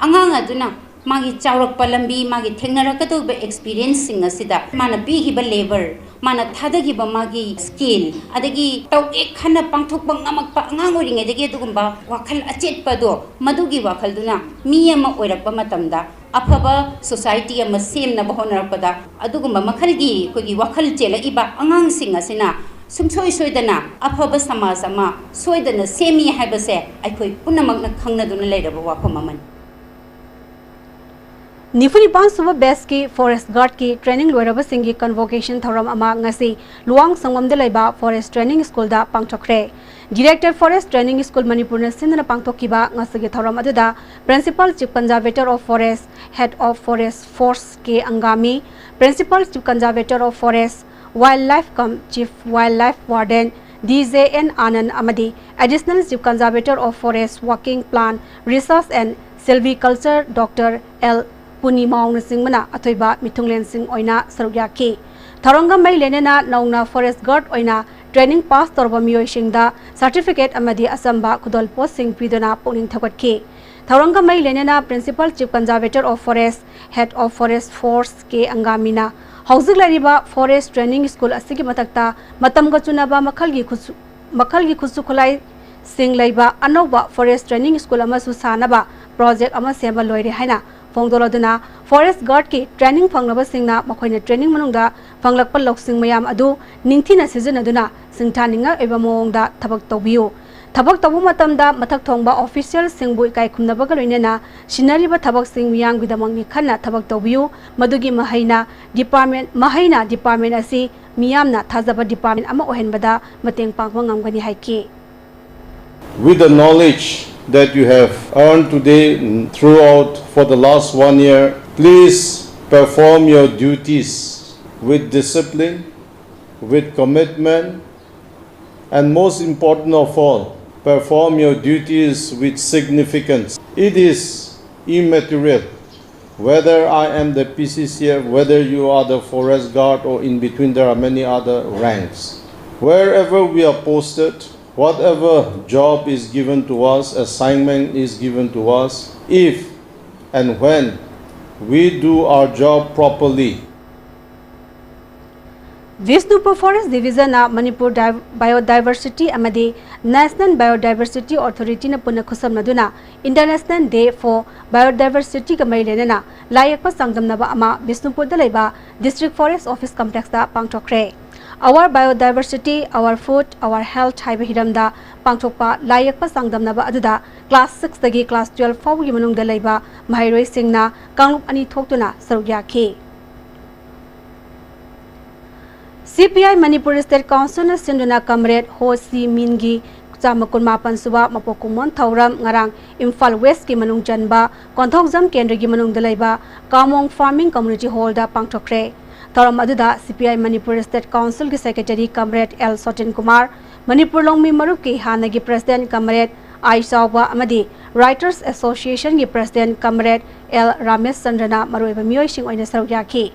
ꯑꯉꯥꯡ ꯑꯗꯨꯅ ꯃꯥꯒꯤ ꯆꯥꯎꯔꯛꯄ ꯂꯝꯕꯤ, ꯃꯥꯒꯤ ꯊꯦꯡꯅꯔꯛꯀꯗꯧꯔꯤꯕ ꯑꯦꯛꯁꯄꯤꯔꯤꯌꯦꯟꯁꯁꯤꯡ ꯑꯁꯤꯗ ꯃꯥꯅ ꯄꯤꯈꯤꯕ ꯂꯦꯕꯔ, ꯃꯥꯅ ꯊꯥꯗꯈꯤꯕ ꯃꯥꯒꯤ ꯁ꯭ꯀꯤꯜ, ꯑꯗꯒꯤ ꯇꯧꯒꯦ ꯈꯟꯅ ꯄꯥꯡꯊꯣꯛꯄ ꯉꯝꯃꯛꯄ, ꯑꯉꯥꯡ ꯑꯣꯏꯔꯤꯉꯩꯗꯒꯤ ꯑꯗꯨꯒꯨꯝꯕ ꯋꯥꯈꯜ ꯑꯆꯦꯠꯄꯗꯣ, ꯃꯗꯨꯒꯤ ꯋꯥꯈꯜꯗꯨꯅ ꯃꯤ ꯑꯃ ꯑꯣꯏꯔꯛꯄ ꯃꯇꯝꯗ ꯑꯐꯕ ꯁꯣꯁꯥꯏꯇꯤ ꯑꯃ ꯁꯦꯝꯅꯕ ꯍꯣꯠꯅꯔꯛꯄꯗ ꯑꯗꯨꯒꯨꯝꯕ ꯃꯈꯜꯒꯤ ꯑꯩꯈꯣꯏꯒꯤ ꯋꯥꯈꯜ ꯆꯦꯜꯂꯛꯏꯕ ꯑꯉꯥꯡꯁꯤꯡ ꯑꯁꯤꯅ ꯁꯨꯡꯁꯣꯏ ꯁꯣꯏꯗꯅ ꯑꯐꯕ ꯁꯃꯥꯖ ꯑꯃ ꯁꯣꯏꯗꯅ ꯁꯦꯝꯃꯤ ꯍꯥꯏꯕꯁꯦ ꯑꯩꯈꯣꯏ ꯄꯨꯝꯅꯃꯛꯅ ꯈꯪꯅꯗꯨꯅ ꯂꯩꯔꯕ ꯋꯥꯐꯝ ꯑꯃꯅꯤ꯫ ꯅꯤꯐꯨ ꯅꯤꯄꯥꯟ ꯁꯨꯕ ꯕꯦꯆꯀꯤ ꯐꯣꯔꯦꯁ ꯒꯥꯔꯗꯀꯤ ꯇ꯭ꯔꯦꯅꯤꯡ ꯂꯣꯏꯔꯕꯁꯤꯡꯒꯤ ꯀꯟꯚꯣꯀꯦꯁꯟ ꯊꯧꯔꯝ ꯑꯃ ꯉꯁꯤ ꯂꯨꯋꯥꯡ ꯁꯪꯉꯝꯗ ꯂꯩꯕ ꯐꯣꯔꯦꯁ ꯇ꯭ꯔꯦꯅꯤꯡ ꯁ꯭ꯀꯨꯜꯗ ꯄꯥꯡꯊꯣꯛꯈ꯭ꯔꯦ꯫ ꯗꯤꯔꯦꯛꯇꯔ ꯐꯣꯔꯦꯁ ꯇ꯭ꯔꯦꯅꯤꯡ ꯁ꯭ꯀꯨꯜ ꯃꯅꯤꯄꯨꯔꯅ ꯁꯤꯟꯗꯨꯅ ꯄꯥꯡꯊꯣꯛꯈꯤꯕ ꯉꯁꯤꯒꯤ ꯊꯧꯔꯝ ꯑꯗꯨꯗ Principal Chief Conservator of Forest, Head of Forest Force K Angami, Principal Chief Conservator of Forest, Wildlife cum Chief Wildlife Warden, D J and ꯑꯥꯅꯟ ꯑꯃꯗꯤ Additional Chief Conservator of Forest Working Plan Research and Silviculture Doctor L ꯄꯨꯅꯤꯃꯥꯎꯅꯆꯤꯡꯕꯅ ꯑꯊꯣꯏꯕ ꯃꯤꯊꯨꯡꯂꯦꯟꯁꯤꯡ ꯑꯣꯏꯅ ꯁꯔꯨꯛ ꯌꯥꯈꯤ꯫ ꯊꯧꯔꯝꯒ ꯃꯔꯤ ꯂꯩꯅꯅ ꯅꯧꯅ forest guard ꯑꯣꯏꯅ training pass ꯇꯧꯔꯕ ꯃꯤꯑꯣꯏꯁꯤꯡꯗ certificate ꯑꯃꯗꯤ ꯑꯆꯝꯕ ꯈꯨꯗꯣꯜꯄꯣꯠꯁꯤꯡ ꯄꯤꯗꯨꯅ ꯄꯨꯛꯅꯤꯡ ꯊꯧꯒꯠꯈꯤ꯫ ꯊꯧꯔꯝꯒ ꯃꯔꯤ ꯂꯩꯅꯅ Principal Chief Conservator of Forest, Head of Forest Force ꯀꯦ ꯑꯪꯒꯥꯃꯤꯅ ꯍꯧꯖꯤꯛ ꯂꯩꯔꯤꯕ forest training school ꯑꯁꯤꯒꯤ ꯃꯊꯛꯇ ꯃꯇꯝꯒ ꯆꯨꯅꯕ ꯃꯈꯜꯒꯤ ꯈꯨꯠꯁꯨ-, ꯃꯈꯜꯒꯤ ꯈꯨꯠꯁꯨ ꯈꯨꯠꯂꯥꯏꯁꯤꯡ ꯂꯩꯕ ꯑꯅꯧꯕ forest training school ꯑꯃꯁꯨ ꯁꯥꯅꯕ project ꯑꯃ ꯁꯦꯝꯕ ꯂꯣꯏꯔꯦ ꯍꯥꯏꯅ ꯐꯣꯡꯗꯣꯛꯂꯗꯨꯅ, forest guardꯀꯤ training ꯐꯪꯂꯕꯁꯤꯡꯅ ꯃꯈꯣꯏꯅ training ꯃꯅꯨꯡꯗ ꯐꯪꯂꯛꯄ ꯂꯧꯁꯤꯡ ꯃꯌꯥꯝ ꯑꯗꯨ ꯅꯤꯡꯊꯤꯅ ꯁꯤꯖꯤꯟꯅꯗꯨꯅ ꯁꯤꯡꯊꯥꯅꯤꯡꯉꯥꯏ ꯑꯣꯏꯕ ꯃꯑꯣꯡꯗ ꯊꯕꯛ ꯇꯧꯕꯤꯌꯨ꯫ ꯊꯕꯛ ꯇꯧꯕ ꯃꯇꯝꯗ ꯃꯊꯛ ꯊꯣꯡꯕ officialꯁꯤꯡꯕꯨ ꯏꯀꯥꯏ ꯈꯨꯝꯅꯕꯒ ꯂꯣꯏꯅꯅ ꯁꯤꯟꯅꯔꯤꯕ ꯊꯕꯛꯁꯤꯡ ꯃꯤꯌꯥꯝꯒꯤꯗꯃꯛꯅꯤ ꯈꯟꯅ ꯊꯕꯛ ꯇꯧꯕꯤꯌꯨ꯫ ꯃꯗꯨꯒꯤ ꯃꯍꯩꯅ department, ꯃꯍꯩꯅ department ꯑꯁꯤ ꯃꯤꯌꯥꯝꯅ ꯊꯥꯖꯕ department ꯑꯃ ꯑꯣꯏꯍꯟꯕꯗ ꯃꯇꯦꯡ ꯄꯥꯡꯕ ꯉꯝꯒꯅꯤ ꯍꯥꯏꯈꯤ꯫ With the knowledge that you have earned today throughout for the last one year, please perform your duties with discipline, with commitment, and most important of all, perform your duties with significance. It is immaterial whether I am the P C C F, whether you are the forest guard, or in between there are many other ranks. Wherever we are posted, whatever job is given to us, assignment is given to us, if and when we do our job properly, Bishnupur Forest Divisionꯅ Manipur ꯗꯥꯏ-, Biodiversity ꯑꯃꯗꯤ National Biodiversity Authorityꯅ ꯄꯨꯟꯅ ꯈꯨꯠꯁꯝꯅꯗꯨꯅ International Day for Biodiversityꯒ ꯃꯔꯤ ꯂꯩꯅꯅ ꯂꯥꯏ ꯌꯦꯛꯄ ꯆꯥꯡꯗꯝꯅꯕ ꯑꯃ ꯕꯤꯁꯅꯨꯄꯨꯔꯗ ꯂꯩꯕ District Forest Office Complexꯇ ꯄꯥꯡꯊꯣꯛꯈ꯭ꯔꯦ꯫ Our Biodiversity, Our Food, Our Health ꯍꯥꯏꯕ ꯍꯤꯔꯝꯗ ꯄꯥꯡꯊꯣꯛꯄ ꯂꯥꯏ ꯌꯦꯛꯄ ꯆꯥꯡꯗꯝꯅꯕ ꯑꯗꯨꯗ class sixꯇꯒꯤ class twelve ꯐꯥꯎꯕꯒꯤ ꯃꯅꯨꯡꯗ ꯂꯩꯕ ꯃꯍꯩꯔꯣꯏꯁꯤꯡꯅ ꯀꯥꯡꯂꯨꯞ ꯑꯅꯤ ꯊꯣꯛꯇꯨꯅ ꯁꯔꯨꯛ ꯌꯥꯈꯤ꯫ C P I Manipur State Councilꯅ ꯁꯤꯟꯗꯨꯅ Comrade Ho Chi Minhꯒꯤ ꯆꯥꯝꯃ ꯀꯨꯟꯃꯥꯄꯟ ꯁꯨꯕ ꯃꯄꯣꯛ ꯀꯨꯝꯑꯣꯟ ꯊꯧꯔꯝ ꯉꯔꯥꯡ ꯏꯝꯐꯥꯜ Westꯀꯤ ꯃꯅꯨꯡ ꯆꯟꯕ ꯀꯣꯟꯊꯧꯖꯝ ꯀꯦꯟꯗ꯭ꯔꯒꯤ ꯃꯅꯨꯡꯗ ꯂꯩꯕ Kamong Farming Community Hallꯗ ꯄꯥꯡꯊꯣꯛꯈ꯭ꯔꯦ꯫ ꯊꯧꯔꯝ ꯑꯗꯨꯗ C P I Manipur State Councilꯒꯤ Secretary Comrade L ꯁꯣꯇꯤꯟ Kumar, Manipur ꯂꯧꯃꯤ ꯃꯔꯨꯞꯀꯤ ꯍꯥꯟꯅꯒꯤ President Comrade ꯑꯥꯏ ꯆꯥꯎꯕ ꯑꯃꯗꯤ Writers Association ꯒꯤ President Comrade ꯑꯦꯜ ꯔꯥꯃꯦꯁ ꯆꯟꯗ꯭ꯔꯅ ꯃꯔꯨꯑꯣꯏꯕ ꯃꯤꯑꯣꯏꯁꯤꯡ ꯑꯣꯏꯅ ꯁꯔꯨꯛ ꯌꯥꯈꯤ꯫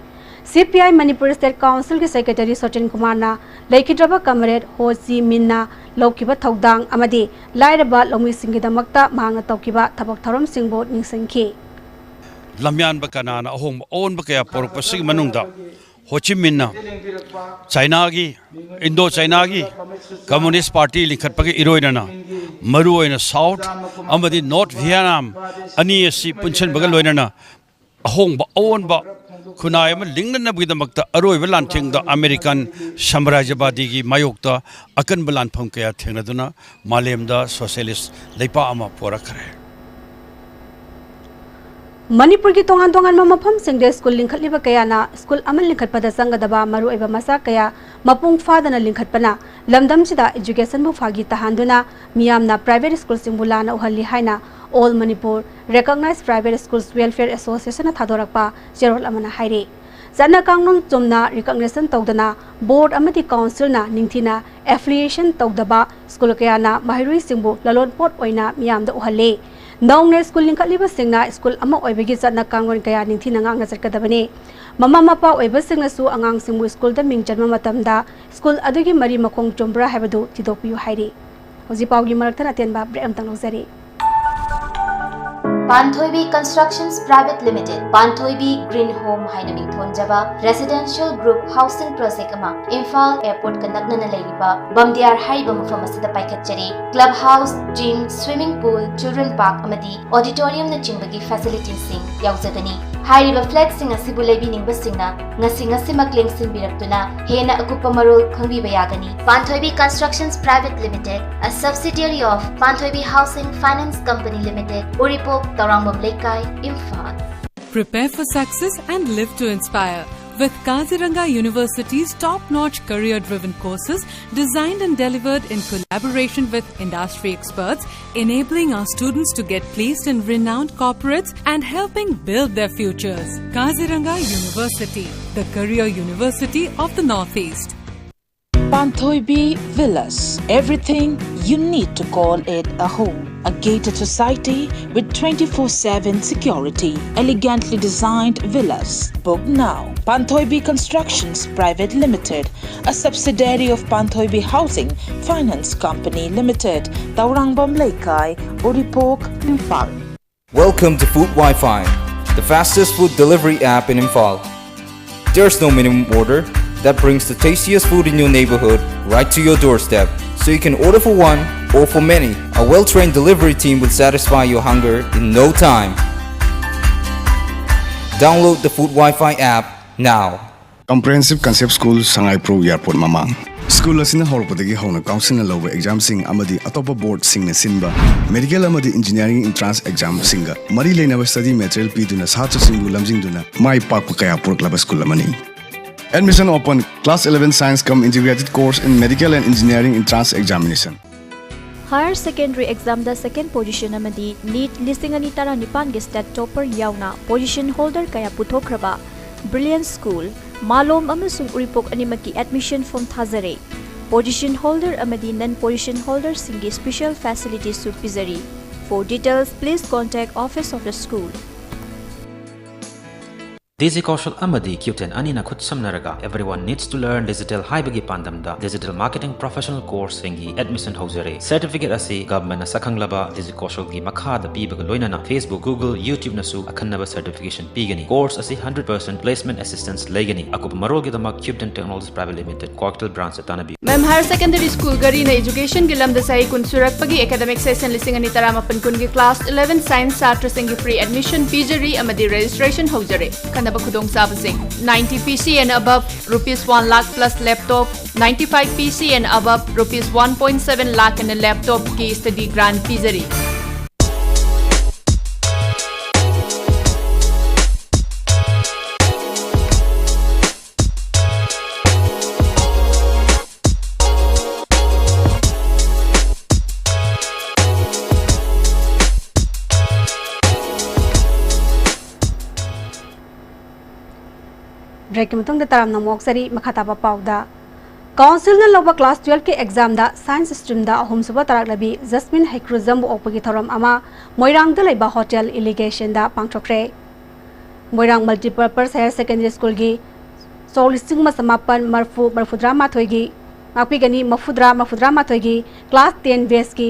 C P I Manipur State Council ꯒꯤ Secretary ꯁꯣꯆꯤꯟ ꯀꯨꯃꯥꯔꯅ ꯂꯩꯈꯤꯗ꯭ꯔꯕ Comrade ꯍꯣ ꯆꯤ ꯃꯤꯟꯅ ꯂꯧꯈꯤꯕ ꯊꯧꯗꯥꯡ ꯑꯃꯗꯤ ꯂꯥꯏꯔꯕ ꯂꯧꯃꯤꯁꯤꯡꯒꯤꯗꯃꯛꯇ ꯃꯍꯥꯛꯅ ꯇꯧꯈꯤꯕ ꯊꯕꯛ ꯊꯧꯔꯝꯁꯤꯡꯕꯨ ꯅꯤꯡꯁꯤꯡꯈꯤ꯫ ꯂꯝꯌꯥꯟꯕ ꯀꯅꯥꯅ ꯑꯍꯣꯡꯕ ꯑꯑꯣꯟꯕ ꯀꯌꯥ ꯄꯨꯔꯛꯄꯁꯤꯒꯤ ꯃꯅꯨꯡꯗ ꯍꯣ ꯆꯤ ꯃꯤꯟꯅ ꯆꯥꯏꯅꯥꯒꯤ, ꯏꯟꯗꯣ ꯆꯥꯏꯅꯥꯒꯤ Communist Party ꯂꯤꯡꯈꯠꯄꯒ ꯏꯔꯣꯏꯅꯅ ꯃꯔꯨꯑꯣꯏꯅ South ꯑꯃꯗꯤ North Vietnam ꯑꯅꯤ ꯑꯁꯤ ꯄꯨꯟꯁꯤꯟꯕꯒ ꯂꯣꯏꯅꯅ ꯑꯍꯣꯡꯕ ꯑꯑꯣꯟꯕ ꯈꯨꯟꯅꯥꯏ ꯑꯃ ꯂꯤꯡꯅꯅꯕꯒꯤꯗꯃꯛꯇ ꯑꯔꯣꯏꯕ ꯂꯥꯟꯊꯦꯡꯗ American ꯁꯥꯝꯔꯥꯖ꯭ꯌꯕꯥꯗꯤꯒꯤ ꯃꯥꯌꯣꯛꯇ ꯑꯀꯟꯕ ꯂꯥꯟꯐꯝ ꯀꯌꯥ ꯊꯦꯡꯅꯗꯨꯅ ꯃꯥꯂꯦꯝꯗ socialist ꯂꯩꯄꯥꯛ ꯑꯃ ꯄꯣꯔꯛꯈ꯭ꯔꯦ꯫ ꯃꯅꯤꯄꯨꯔꯒꯤ ꯇꯣꯉꯥꯟ ꯇꯣꯉꯥꯟꯕ ꯃꯐꯝꯁꯤꯡꯗ ꯁ꯭ꯀꯨꯜ ꯂꯤꯡꯈꯠꯂꯤꯕ ꯀꯌꯥꯅ ꯁ꯭ꯀꯨꯜ ꯑꯃ ꯂꯤꯡꯈꯠꯄꯗ ꯆꯪꯒꯗꯕ ꯃꯔꯨꯑꯣꯏꯕ ꯃꯆꯥꯛ ꯀꯌꯥ ꯃꯄꯨꯡ ꯐꯥꯗꯅ ꯂꯤꯡꯈꯠꯄꯅ ꯂꯝꯗꯝꯁꯤꯗ education ꯕꯨ ꯐꯥꯒꯤ ꯇꯥꯍꯟꯗꯨꯅ ꯃꯤꯌꯥꯝꯅ private ꯁ꯭ꯀꯨꯜꯁꯤꯡꯕꯨ ꯂꯥꯟꯅ ꯎꯍꯜꯂꯤ ꯍꯥꯏꯅ All Manipur Recognized Private Schools Welfare Association ꯅ ꯊꯥꯗꯣꯔꯛꯄ ꯆꯦꯔꯣꯜ ꯑꯃꯅ ꯍꯥꯏꯔꯤ꯫ ꯆꯠꯅ ꯀꯥꯡꯂꯣꯟ ꯆꯨꯝꯅ recognition ꯇꯧꯗꯅ board ꯑꯃꯗꯤ council ꯅ ꯅꯤꯡꯊꯤꯅ affiliation ꯇꯧꯗꯕ ꯁ꯭ꯀꯨꯜ ꯀꯌꯥꯅ ꯃꯍꯩꯔꯣꯏꯁꯤꯡꯕꯨ ꯂꯂꯣꯟꯄꯣꯠ ꯑꯣꯏꯅ ꯃꯤꯌꯥꯝꯗ ꯎꯍꯜꯂꯤ꯫ ꯅꯧꯅ ꯁ꯭ꯀꯨꯜ ꯂꯤꯡꯈꯠꯂꯤꯕꯁꯤꯡꯅ ꯁ꯭ꯀꯨꯜ ꯑꯃ ꯑꯣꯏꯕꯒꯤ ꯆꯠꯅ ꯀꯥꯡꯂꯣꯟ ꯀꯌꯥ ꯅꯤꯡꯊꯤꯅ ꯉꯥꯛꯅ ꯆꯠꯀꯗꯕꯅꯤ꯫ ꯃꯃꯥ ꯃꯄꯥ ꯑꯣꯏꯕꯁꯤꯡꯅꯁꯨ ꯑꯉꯥꯡꯁꯤꯡꯕꯨ ꯁ꯭ꯀꯨꯜꯗ ꯃꯤꯡ ꯆꯟꯕ ꯃꯇꯝꯗ ꯁ꯭ꯀꯨꯜ ꯑꯗꯨꯒꯤ ꯃꯔꯤ ꯃꯈꯣꯡ ꯆꯨꯝꯕ꯭ꯔꯥ ꯍꯥꯏꯕꯗꯨ ꯊꯤꯗꯣꯛꯄꯤꯌꯨ ꯍꯥꯏꯔꯤ꯫ ꯍꯧꯖꯤꯛ ꯄꯥꯎꯒꯤ ꯃꯔꯛꯇ ꯑꯇꯦꯟꯕ break ꯑꯃꯇꯪ ꯂꯧꯖꯔꯤ꯫ ꯄꯥꯟꯊꯣꯏꯕꯤ Constructions Private Limited, ꯄꯥꯟꯊꯣꯏꯕꯤ Green Home ꯍꯥꯏꯅ ꯃꯤꯡꯊꯣꯟꯖꯕ residential group housing project ꯑꯃ ꯏꯝꯐꯥꯜ airport ꯀ ꯅꯛꯅꯅ ꯂꯩꯔꯤꯕ ꯕꯝꯗꯤꯌꯥꯔ ꯍꯥꯏꯔꯤꯕ ꯃꯐꯝ ꯑꯁꯤꯗ ꯄꯥꯏꯈꯠꯆꯔꯤ꯫ Club house, gym, swimming pool, children park ꯑꯃꯗꯤ auditorium ꯅꯆꯤꯡꯕꯒꯤ facility ꯁꯤꯡ ꯌꯥꯎꯖꯒꯅꯤ꯫ ꯍꯥꯏꯔꯤꯕ flat ꯁꯤꯡ ꯑꯁꯤꯕꯨ ꯂꯩꯕꯤꯅꯤꯡꯕꯁꯤꯡꯅ ꯉꯁꯤ ꯉꯁꯤꯃꯛ ꯂꯦꯡꯁꯤꯟꯕꯤꯔꯛꯇꯨꯅ ꯍꯦꯟꯅ ꯑꯀꯨꯞꯄ ꯃꯔꯣꯜ ꯈꯪꯕꯤꯕ ꯌꯥꯒꯅꯤ꯫ Panthoibi Constructions Private Limited, a subsidiary of Panthoibi Housing Finance Company Limited, Uripok, Taurangmam Leikai, Imphal. Prepare for success and live to inspire with Kaziranga University's top-notch career-driven courses designed and delivered in collaboration with industry experts, enabling our students to get placed in renowned corporates and helping build their futures. Kaziranga University, the career university of the Northeast. Panthoibi Villas, everything You need to call it a home. A gated society with twenty-four seven security. Elegantly designed villas. Book now. Panthoibi Constructions Private Limited, a subsidiary of Panthoibi Housing Finance Company Limited, Taurangvam Leikai, Uripok, Imphal. Welcome to Food Wi-Fi, the fastest food delivery app in Imphal. There's no minimum order that brings the tastiest food in your neighborhood right to your doorstep. So you can order for one or for many. A well-trained delivery team will satisfy your hunger in no time. Download the Food Wi-Fi app now. Comprehensive Concept School, Sangaipro Airport ꯃꯃꯥꯡ꯫ School ꯑꯁꯤꯅ ꯍꯧꯔꯛꯄꯗꯒꯤ ꯍꯧꯅ ꯀꯥꯎꯟꯁꯤꯜꯅ ꯂꯧꯕ ꯑꯦꯛꯖꯥꯝꯁꯤꯡ ꯑꯃꯗꯤ ꯑꯇꯣꯞꯄ ꯕꯣꯔꯗꯁꯤꯡꯅ ꯁꯤꯟꯕ medical ꯑꯃꯗꯤ engineering entrance ꯑꯦꯛꯖꯥꯝꯁꯤꯡꯒ ꯃꯔꯤ ꯂꯩꯅꯕ ꯁ꯭ꯇꯗꯤ ꯃꯦꯇꯔꯤꯌꯦꯜ ꯄꯤꯗꯨꯅ ꯁꯥꯇ꯭ꯔꯁꯤꯡꯕꯨ ꯂꯝꯖꯤꯡꯗꯨꯅ ꯃꯥꯏ ꯄꯥꯛꯄ ꯀꯌꯥ ꯄꯨꯔꯛꯂꯕ ꯁ꯭ꯀꯨꯜ ꯑꯃꯅꯤ꯫ Admission open, class eleven science cum integrated course in medical and engineering entrance examination. Higher Secondary Examꯗ second position ꯑꯃꯗꯤ NEET ꯂꯤꯁꯤꯡ ꯑꯅꯤ ꯇꯔꯥꯅꯤꯄꯥꯟꯒꯤ STAT topper ꯌꯥꯎꯅ position holder ꯀꯌꯥ ꯄꯨꯊꯣꯛꯈ꯭ꯔꯕ Brilliant School, ꯃꯥꯂꯣꯝ ꯑꯃꯁꯨꯡ ꯎꯔꯤꯄꯣꯛ ꯑꯅꯤꯃꯛꯀꯤ admission form ꯊꯥꯖꯔꯦ꯫ Position holder ꯑꯃꯗꯤ non position holderꯁꯤꯡꯒꯤ special facilitiesꯁꯨ ꯄꯤꯖꯔꯤ꯫ For details, please contact office of the school. Digi Kaushal ꯑꯃꯗꯤ CUBETEN ꯑꯅꯤꯅ ꯈꯨꯠꯁꯝꯅꯔꯒ Everyone Needs to Learn Digital ꯍꯥꯏꯕꯒꯤ ꯄꯥꯟꯗꯝꯗ digital marketing professional courseꯁꯤꯡꯒꯤ admission ꯍꯧꯖꯔꯦ꯫ Certificate ꯑꯁꯤ governmentꯅ ꯁꯛꯈꯪꯂꯕ Digi Kaushalꯒꯤ ꯃꯈꯥꯗ ꯄꯤꯕꯒ ꯂꯣꯏꯅꯅ Facebook, Google, YouTubeꯅꯁꯨ ꯑꯈꯟꯅꯕ certification ꯄꯤꯒꯅꯤ꯫ Course ꯑꯁꯤ hundred percent placement assistance ꯂꯩꯒꯅꯤ꯫ ꯑꯀꯨꯞꯄ ꯃꯔꯣꯜꯒꯤꯗꯃꯛ CUBETEN Technologies Private Limited, Kwakeithel branchꯇ ꯇꯥꯟꯅꯕꯤꯌꯨ꯫ ꯃꯦꯝ ꯍꯥꯌꯔ ꯁꯦꯀꯦꯟꯗꯔꯤ ꯁ꯭ꯀꯨꯜ ꯘꯔꯤꯅ ꯏꯖꯨꯀꯦꯁꯟꯒꯤ ꯂꯝꯗ ꯆꯍꯤ ꯀꯨꯟ ꯁꯨꯔꯛꯄꯒꯤ ꯑꯦꯀꯥꯗꯃꯤꯛ ꯁꯦꯁꯟ ꯂꯤꯁꯤꯡ ꯑꯅꯤ ꯇꯔꯥꯃꯥꯄꯟ ꯀꯨꯟꯒꯤ ꯀ꯭ꯂꯥꯁ ꯏꯂꯦꯚꯦꯟ ꯁꯥꯏꯟꯁ ꯁꯥꯇ꯭ꯔꯁꯤꯡꯒꯤ ꯐ꯭ꯔꯤ ꯑꯦꯗꯃꯤꯁꯟ ꯄꯤꯖꯔꯤ ꯑꯃꯗꯤ ꯔꯦꯖꯤꯁꯇ꯭ꯔꯦꯁꯟ ꯍꯧꯖꯔꯦ꯫ ꯈꯟꯅꯕ ꯈꯨꯗꯣꯡꯆꯥꯕꯁꯤꯡ, ninety P C and above rupees one lakh plus laptop, ninety-five P C and above rupees one point seven lakh ꯑꯅ ꯂꯦꯞꯇꯣꯞꯀꯤ ꯁ꯭ꯇꯗꯤ ꯒ꯭ꯔꯥꯟ ꯄꯤꯖꯔꯤ꯫ ꯕ꯭ꯔꯦꯛꯀꯤ ꯃꯇꯨꯡꯗ ꯇꯔꯥꯝꯅ ꯑꯃꯨꯛ ꯑꯣꯛꯆꯔꯤ꯫ ꯃꯈꯥ ꯇꯥꯕ ꯄꯥꯎꯗ ꯀꯥꯎꯟꯁꯤꯜꯅ ꯂꯧꯕ ꯀ꯭ꯂꯥꯁ ꯇꯨꯌꯦꯜꯐꯀꯤ ꯑꯦꯛꯖꯥꯝꯗ ꯁꯥꯏꯟꯁ ꯁ꯭ꯇ꯭ꯔꯤꯝꯗ ꯑꯍꯨꯝꯁꯨꯕ ꯇꯥꯔꯛꯂꯕꯤ ꯖꯁꯃꯤꯟ ꯍꯩꯀ꯭ꯔꯨꯖꯝꯕꯨ ꯑꯣꯛꯄꯒꯤ ꯊꯧꯔꯝ ꯑꯃ ꯃꯣꯏꯔꯥꯡꯗ ꯂꯩꯕ ꯍꯣꯇꯦꯜ ꯏꯂꯤꯒꯦꯁꯟꯗ ꯄꯥꯡꯊꯣꯛꯈ꯭ꯔꯦ꯫ ꯃꯣꯏꯔꯥꯡ ꯃꯜꯇꯤꯄꯔꯄꯁ ꯍꯥꯌꯔ ꯁꯦꯀꯦꯟꯗꯔꯤ ꯁ꯭ꯀꯨꯜꯒꯤ ꯁꯣꯛ ꯂꯤꯁꯤꯡ ꯑꯃ ꯆꯃꯥꯄꯟ ꯃꯔꯤꯐꯨ ꯃꯔꯤꯐꯨꯇꯔꯥ ꯃꯥꯊꯣꯏꯒꯤ, ꯉꯥꯛꯄꯤꯒꯅꯤ, ꯃꯔꯤꯐꯨꯇꯔꯥ ꯃꯔꯤꯐꯨꯇꯔꯥ ꯃꯥꯊꯣꯏꯒꯤ ꯀ꯭ꯂꯥꯁ ꯇꯦꯟ ꯕꯦꯁꯀꯤ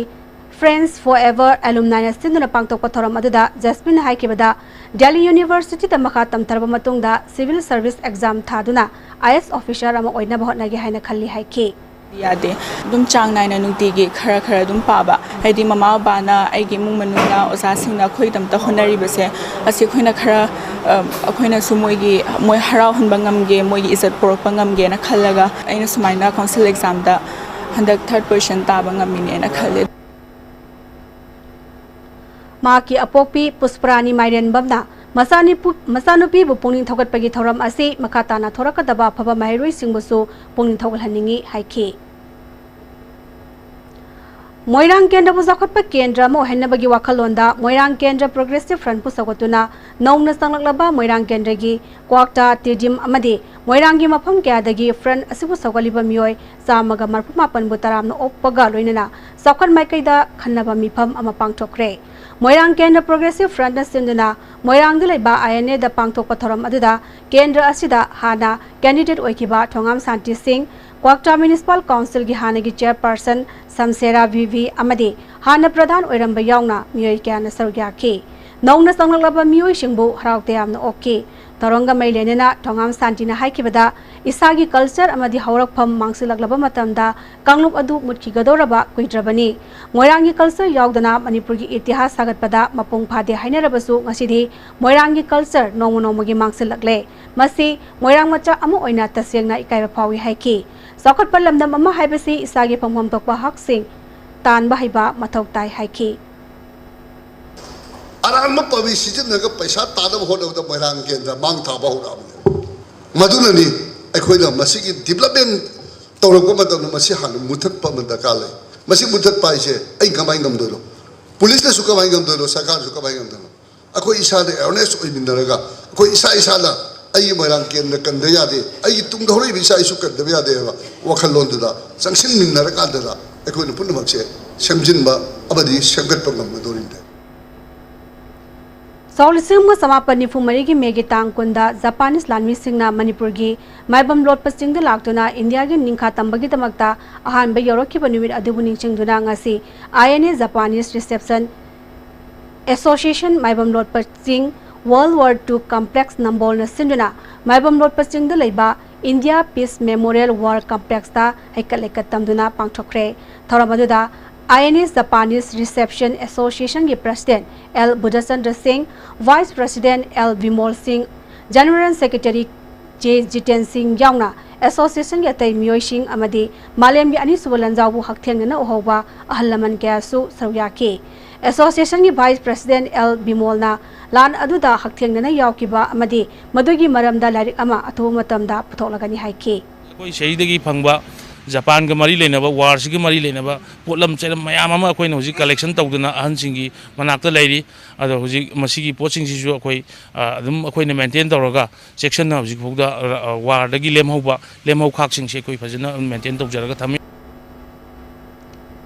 Friends Forever Alumniꯅ ꯁꯤꯟꯗꯨꯅ ꯄꯥꯡꯊꯣꯛꯄ ꯊꯧꯔꯝ ꯑꯗꯨꯗ ꯖꯁꯃꯤꯟꯅ ꯍꯥꯏꯈꯤꯕꯗ, ꯗꯦꯜꯂꯤ ꯌꯨꯅꯤꯚꯔꯁꯤꯇꯤꯗ ꯃꯈꯥ ꯇꯝꯊꯔꯕ ꯃꯇꯨꯡꯗ ꯁꯤꯚꯤꯜ ꯁꯔꯚꯤꯁ ꯑꯦꯛꯖꯥꯝ ꯊꯥꯗꯨꯅ ꯑꯥꯏ ꯑꯦ ꯑꯦꯁ ꯑꯣꯐꯤꯁꯥꯔ ꯑꯃ ꯑꯣꯏꯅꯕ ꯍꯣꯠꯅꯒꯦ ꯍꯥꯏꯅ ꯈꯜꯂꯤ ꯍꯥꯏꯈꯤ꯫ ꯌꯥꯗꯦ꯫ ꯑꯗꯨꯝ ꯆꯥꯡ ꯅꯥꯏꯅ ꯅꯨꯡꯇꯤꯒꯤ ꯈꯔ ꯈꯔ ꯑꯗꯨꯝ ꯄꯥꯕ, ꯍꯥꯏꯗꯤ ꯃꯃꯥ ꯕꯕꯥꯅ, ꯑꯩꯒꯤ ꯏꯃꯨꯡ ꯃꯅꯨꯡꯅ, ꯑꯣꯖꯥꯁꯤꯡꯅ ꯑꯩꯈꯣꯏꯒꯤꯗꯃꯛꯇ ꯍꯣꯠꯅꯔꯤꯕꯁꯦ, ꯑꯁꯤ ꯑꯩꯈꯣꯏꯅ ꯈꯔ, ꯑ, ꯑꯩꯈꯣꯏꯅꯁꯨ ꯃꯣꯏꯒꯤ, ꯃꯣꯏ ꯍꯔꯥꯎꯍꯟꯕ ꯉꯝꯒꯦ, ꯃꯣꯏꯒꯤ ꯏꯖꯠ ꯄꯨꯔꯛꯄ ꯉꯝꯒꯦꯅ ꯈꯜꯂꯒ ꯑꯩꯅ ꯁꯨꯃꯥꯏꯅ ꯀꯥꯎꯟꯁꯤꯜ ꯑꯦꯛꯖꯥꯝꯗ ꯍꯟꯗꯛ ꯊꯥꯔꯠ ꯄꯣꯖꯤꯁꯟ ꯇꯥꯕ ꯉꯝꯃꯤꯅꯦꯅ ꯈꯜꯂꯦ꯫ ꯃꯍꯥꯛꯀꯤ ꯑꯄꯣꯛꯄꯤ ꯄꯨꯁꯄꯔꯥꯅꯤ ꯃꯥꯏꯔꯦꯟꯕꯝꯅ ꯃꯆꯥꯅꯤꯄꯨ-, ꯃꯆꯥꯅꯨꯄꯤꯕꯨ ꯄꯨꯛꯅꯤꯡ ꯊꯧꯒꯠꯄꯒꯤ ꯊꯧꯔꯝ ꯑꯁꯤ ꯃꯈꯥ ꯇꯥꯅ ꯊꯣꯔꯛꯀꯗꯕ ꯑꯐꯕ ꯃꯍꯩꯔꯣꯏꯁꯤꯡꯕꯨꯁꯨ ꯄꯨꯛꯅꯤꯡ ꯊꯧꯒꯠꯍꯟꯅꯤꯡꯏ ꯍꯥꯏꯈꯤ꯫ ꯃꯣꯏꯔꯥꯡ ꯀꯦꯟꯗ꯭ꯔꯕꯨ ꯆꯥꯎꯈꯠꯄ ꯀꯦꯟꯗ꯭ꯔ ꯑꯃ ꯑꯣꯏꯍꯟꯅꯕꯒꯤ ꯋꯥꯈꯜꯂꯣꯟꯗ ꯃꯣꯏꯔꯥꯡ ꯀꯦꯟꯗ꯭ꯔ ꯄ꯭ꯔꯣꯒ꯭ꯔꯦꯁꯤꯚ ꯐ꯭ꯔꯟꯠꯄꯨ ꯁꯧꯒꯠꯇꯨꯅ ꯅꯧꯅ ꯆꯪꯂꯛꯂꯕ ꯃꯣꯏꯔꯥꯡ ꯀꯦꯟꯗ꯭ꯔꯒꯤ ꯀ꯭ꯋꯥꯛꯇꯥ, ꯇꯤꯗꯤꯝ ꯑꯃꯗꯤ ꯃꯣꯏꯔꯥꯡꯒꯤ ꯃꯐꯝ ꯀꯌꯥꯗꯒꯤ ꯐ꯭ꯔꯟꯠ ꯑꯁꯤꯕꯨ ꯁꯧꯒꯠꯂꯤꯕ ꯃꯤꯑꯣꯏ ꯆꯥꯝꯃꯒ ꯃꯔꯤꯐꯨ ꯃꯥꯄꯟꯕꯨ ꯇꯔꯥꯝꯅ ꯑꯣꯛꯄꯒ ꯂꯣꯏꯅꯅ ꯆꯥꯎꯈꯠ ꯃꯥꯏꯀꯩꯗ ꯈꯟꯅꯕ ꯃꯤꯐꯝ ꯑꯃ ꯄꯥꯡꯊꯣꯛꯈ꯭ꯔꯦ꯫ ꯃꯣꯏꯔꯥꯡ ꯀꯦꯟꯗ꯭ꯔ ꯄ꯭ꯔꯣꯒ꯭ꯔꯦꯁꯤꯚ ꯐ꯭ꯔꯟꯠꯅ ꯁꯤꯟꯗꯨꯅ ꯃꯣꯏꯔꯥꯡꯗ ꯂꯩꯕ ꯑꯥꯏ ꯑꯦꯟ ꯑꯦꯗ ꯄꯥꯡꯊꯣꯛꯄ ꯊꯧꯔꯝ ꯑꯗꯨꯗ ꯀꯦꯟꯗ꯭ꯔ ꯑꯁꯤꯗ ꯍꯥꯟꯅ ꯀꯦꯟꯗꯤꯗꯦꯠ ꯑꯣꯏꯈꯤꯕ ꯊꯣꯉꯥꯝ ꯁꯥꯟꯇꯤ ꯁꯤꯡ, ꯀ꯭ꯋꯥꯛꯇꯥ ꯃ꯭ꯌꯨꯅꯤꯁꯤꯄꯥꯜ ꯀꯥꯎꯟꯁꯤꯜꯒꯤ ꯍꯥꯟꯅꯒꯤ ꯆꯦꯌꯔꯄꯔꯁꯟ ꯁꯝꯁꯦꯔꯥ ꯚꯤ ꯚꯤ ꯑꯃꯗꯤ ꯍꯥꯟꯅ ꯄ꯭ꯔꯙꯥꯟ ꯑꯣꯏꯔꯝꯕ ꯌꯥꯎꯅ ꯃꯤꯑꯣꯏ ꯀꯌꯥꯅ ꯁꯔꯨꯛ ꯌꯥꯈꯤ꯫ ꯅꯧꯅ ꯆꯪꯂꯛꯂꯕ ꯃꯤꯑꯣꯏꯁꯤꯡꯕꯨ ꯍꯔꯥꯎ ꯇꯌꯥꯝꯅ ꯑꯣꯛꯈꯤ꯫ ꯊꯧꯔꯝꯒ ꯃꯔꯤ ꯂꯩꯅꯅ ꯊꯣꯉꯥꯝ ꯁꯥꯟꯇꯤꯅ ꯍꯥꯏꯈꯤꯕꯗ, ꯏꯁꯥꯒꯤ ꯀꯜꯆꯔ ꯑꯃꯗꯤ ꯍꯧꯔꯛꯐꯝ ꯃꯥꯡꯁꯤꯜꯂꯛꯂꯕ ꯃꯇꯝꯗ ꯀꯥꯡꯂꯨꯞ ꯑꯗꯨ ꯃꯨꯠꯈꯤꯒꯗꯧꯔꯕ ꯀꯨꯏꯗ꯭ꯔꯕꯅꯤ꯫ ꯃꯣꯏꯔꯥꯡꯒꯤ ꯀꯜꯆꯔ ꯌꯥꯎꯗꯅ ꯃꯅꯤꯄꯨꯔꯒꯤ ꯏꯇꯤꯍꯥꯁ ꯁꯥꯒꯠꯄꯗ ꯃꯄꯨꯡ ꯐꯥꯗꯦ ꯍꯥꯏꯅꯔꯕꯁꯨ, ꯉꯁꯤꯗꯤ ꯃꯣꯏꯔꯥꯡꯒꯤ ꯀꯜꯆꯔ ꯅꯣꯡꯃ ꯅꯣꯡꯃꯒꯤ ꯃꯥꯡꯁꯤꯜꯂꯛꯂꯦ꯫ ꯃꯁꯤ ꯃꯣꯏꯔꯥꯡ ꯃꯆꯥ ꯑꯃ ꯑꯣꯏꯅ ꯇꯁꯦꯡꯅ ꯏꯀꯥꯏꯕ ꯐꯥꯎꯏ ꯍꯥꯏꯈꯤ꯫ ꯆꯥꯎꯈꯠꯄ ꯂꯝꯗꯝ ꯑꯃ ꯍꯥꯏꯕꯁꯤ ꯏꯁꯥꯒꯤ ꯐꯪꯐꯝ ꯊꯣꯛꯄ ꯍꯛꯁꯤꯡ ꯇꯥꯟꯕ ꯍꯩꯕ ꯃꯊꯧ ꯇꯥꯏ ꯍꯥꯏꯈꯤ꯫ ꯑꯔꯥꯟꯕ ꯄꯥꯝꯕꯩ ꯁꯤꯖꯤꯟꯅꯔꯒ ꯄꯩꯁꯥ ꯇꯥꯅꯕ ꯍꯣꯠꯅꯕꯗ ꯃꯣꯏꯔꯥꯡ ꯀꯦꯟꯗ꯭ꯔ ꯃꯥꯡ ꯊꯥꯕ ꯍꯧꯔꯛꯑꯕꯅꯤ꯫ ꯃꯗꯨꯅꯅꯤ ꯑꯩꯈꯣꯏꯅ ꯃꯁꯤꯒꯤ ꯗꯤꯕ꯭ꯂꯞꯃꯦꯟ ꯇꯧꯔꯛꯄ ꯃꯇꯝꯗ ꯃꯁꯤ ꯍꯥꯟꯅ ꯃꯨꯊꯠꯄ ꯑꯃ ꯗꯔꯀꯥꯔ ꯂꯩ꯫ ꯃꯁꯤ ꯃꯨꯊꯠꯄ ꯍꯥꯏꯁꯦ ꯑꯩ ꯀꯃꯥꯏꯅ ꯉꯝꯗꯣꯏꯅꯣ? ꯄꯨꯂꯤꯁꯅꯁꯨ ꯀꯃꯥꯏꯅ ꯉꯝꯗꯣꯏꯅꯣ? ꯁꯔꯀꯥꯔꯅꯁꯨ ꯀꯃꯥꯏꯅ ꯉꯝꯗꯣꯏꯅꯣ? ꯑꯩꯈꯣꯏ ꯏꯁꯥꯗ ꯑꯦꯋꯦꯔꯅꯦꯁ ꯑꯣꯏꯃꯤꯟꯅꯔꯒ ꯑꯩꯈꯣꯏ ꯏꯁꯥ ꯏꯁꯥꯅ ꯑꯩꯒꯤ ꯃꯣꯏꯔꯥꯡ ꯀꯦꯟꯗ꯭ꯔ ꯀꯟꯗ ꯌꯥꯗꯦ, ꯑꯩꯒꯤ ꯇꯨꯡꯗ ꯍꯧꯔꯛꯏꯕ ꯏꯆꯥ ꯏꯁꯨ ꯀꯟꯗꯕ ꯌꯥꯗꯦ ꯍꯥꯏꯕ ꯋꯥꯈꯜꯂꯣꯟꯗꯨꯗ ꯆꯪꯁꯤꯟꯃꯤꯟꯅꯔꯀꯥꯟꯗ ꯑꯩꯈꯣꯏꯅ ꯄꯨꯝꯅꯃꯛꯁꯦ ꯁꯦꯝꯖꯤꯟꯕ ꯑꯃꯗꯤ ꯁꯦꯝꯒꯠꯄ ꯉꯝꯒꯗꯧꯔꯤꯕꯅꯤ꯫ ꯁꯣꯛ ꯂꯤꯁꯤꯡ ꯑꯃ ꯆꯃꯥꯄꯟ ꯅꯤꯐꯨ ꯃꯔꯤꯒꯤ ꯃꯦꯒꯤ ꯇꯥꯡ ꯀꯨꯟꯗ ꯖꯄꯥꯅꯤꯁ ꯂꯥꯟꯃꯤꯁꯤꯡꯅ ꯃꯅꯤꯄꯨꯔꯒꯤ ꯃꯥꯏꯕꯝ ꯂꯣꯠꯄ ꯆꯤꯡꯗ ꯂꯥꯛꯇꯨꯅ ꯏꯟꯗꯤꯌꯥꯒꯤ ꯅꯤꯡꯈꯥ ꯇꯝꯕꯒꯤꯗꯃꯛꯇ ꯑꯍꯥꯟꯕ ꯌꯧꯔꯛꯈꯤꯕ ꯅꯨꯃꯤꯠ ꯑꯗꯨꯕꯨ ꯅꯤꯡꯁꯤꯡꯗꯨꯅ ꯉꯁꯤ I N A Japanese Reception Association ꯃꯥꯏꯕꯝ ꯂꯣꯠꯄ ꯆꯤꯡ World War Two Complex ꯅꯝꯕꯣꯜꯅ ꯁꯤꯟꯗꯨꯅ ꯃꯥꯏꯕꯝ ꯂꯣꯠꯄ ꯆꯤꯡꯗ ꯂꯩꯕ India Peace Memorial War Complexꯇ ꯍꯩꯀꯠ ꯂꯩꯀꯠ ꯇꯝꯗꯨꯅ ꯄꯥꯡꯊꯣꯛꯈ꯭ꯔꯦ꯫ ꯊꯧꯔꯝ ꯑꯗꯨꯗ I N A Japanese Reception Associationꯒꯤ President L Budhachandra Singh, Vice President L Bimol Singh, General Secretary J Jiten Singh ꯌꯥꯎꯅ Associationꯒꯤ ꯑꯇꯩ ꯃꯤꯑꯣꯏꯁꯤꯡ ꯑꯃꯗꯤ ꯃꯥꯂꯦꯝꯒꯤ ꯑꯅꯤꯁꯨꯕ ꯂꯥꯟꯖꯥꯎꯕꯨ ꯍꯛꯊꯦꯡꯅꯅ ꯎꯍꯧꯕ ꯑꯍꯜ ꯂꯃꯟ ꯀꯌꯥꯁꯨ ꯁꯔꯨꯛ ꯌꯥꯈꯤ꯫ Associationꯒꯤ Vice President L ꯕꯤꯃꯣꯜꯅ ꯂꯥꯟ ꯑꯗꯨꯗ ꯍꯛꯊꯦꯡꯅꯅ ꯌꯥꯎꯈꯤꯕ ꯑꯃꯗꯤ ꯃꯗꯨꯒꯤ ꯃꯔꯝꯗ ꯂꯥꯏꯔꯤꯛ ꯑꯃ ꯑꯊꯨꯕ ꯃꯇꯝꯗ ꯄꯨꯊꯣꯛꯂꯒꯅꯤ ꯍꯥꯏꯈꯤ꯫ ꯑꯩꯈꯣꯏ ꯁꯤꯗꯒꯤ ꯐꯪꯕ ꯖꯄꯥꯟꯒ ꯃꯔꯤ ꯂꯩꯅꯕ, ꯋꯥꯔꯁꯤꯒ ꯃꯔꯤ ꯂꯩꯅꯕ ꯄꯣꯠꯂꯝ ꯆꯩꯂꯝ ꯃꯌꯥꯝ ꯑꯃ ꯑꯩꯈꯣꯏꯅ ꯍꯧꯖꯤꯛ ꯀꯂꯦꯛꯁꯟ ꯇꯧꯗꯅ ꯑꯍꯟꯁꯤꯡꯒꯤ ꯃꯅꯥꯛꯇ ꯂꯩꯔꯤ꯫ ꯑꯗꯣ ꯍꯧꯖꯤꯛ ꯃꯁꯤꯒꯤ ꯄꯣꯠꯁꯤꯡꯁꯤꯁꯨ ꯑꯩꯈꯣꯏ ꯑꯗꯨꯝ ꯑꯩꯈꯣꯏꯅ ꯃꯦꯟꯇꯦꯟ ꯇꯧꯔꯒ ꯆꯦꯛꯁꯤꯟꯅ ꯍꯧꯖꯤꯛ ꯐꯥꯎꯗ ꯋꯥꯔꯗꯒꯤ ꯂꯦꯝꯍꯧꯕ ꯂꯦꯝꯍꯧ ꯈꯥꯛꯁꯤꯡꯁꯦ ꯑꯩꯈꯣꯏ ꯐꯖꯅ ꯃꯦꯟꯇꯦꯟ ꯇꯧꯖꯔꯒ ꯊꯝꯃꯤ꯫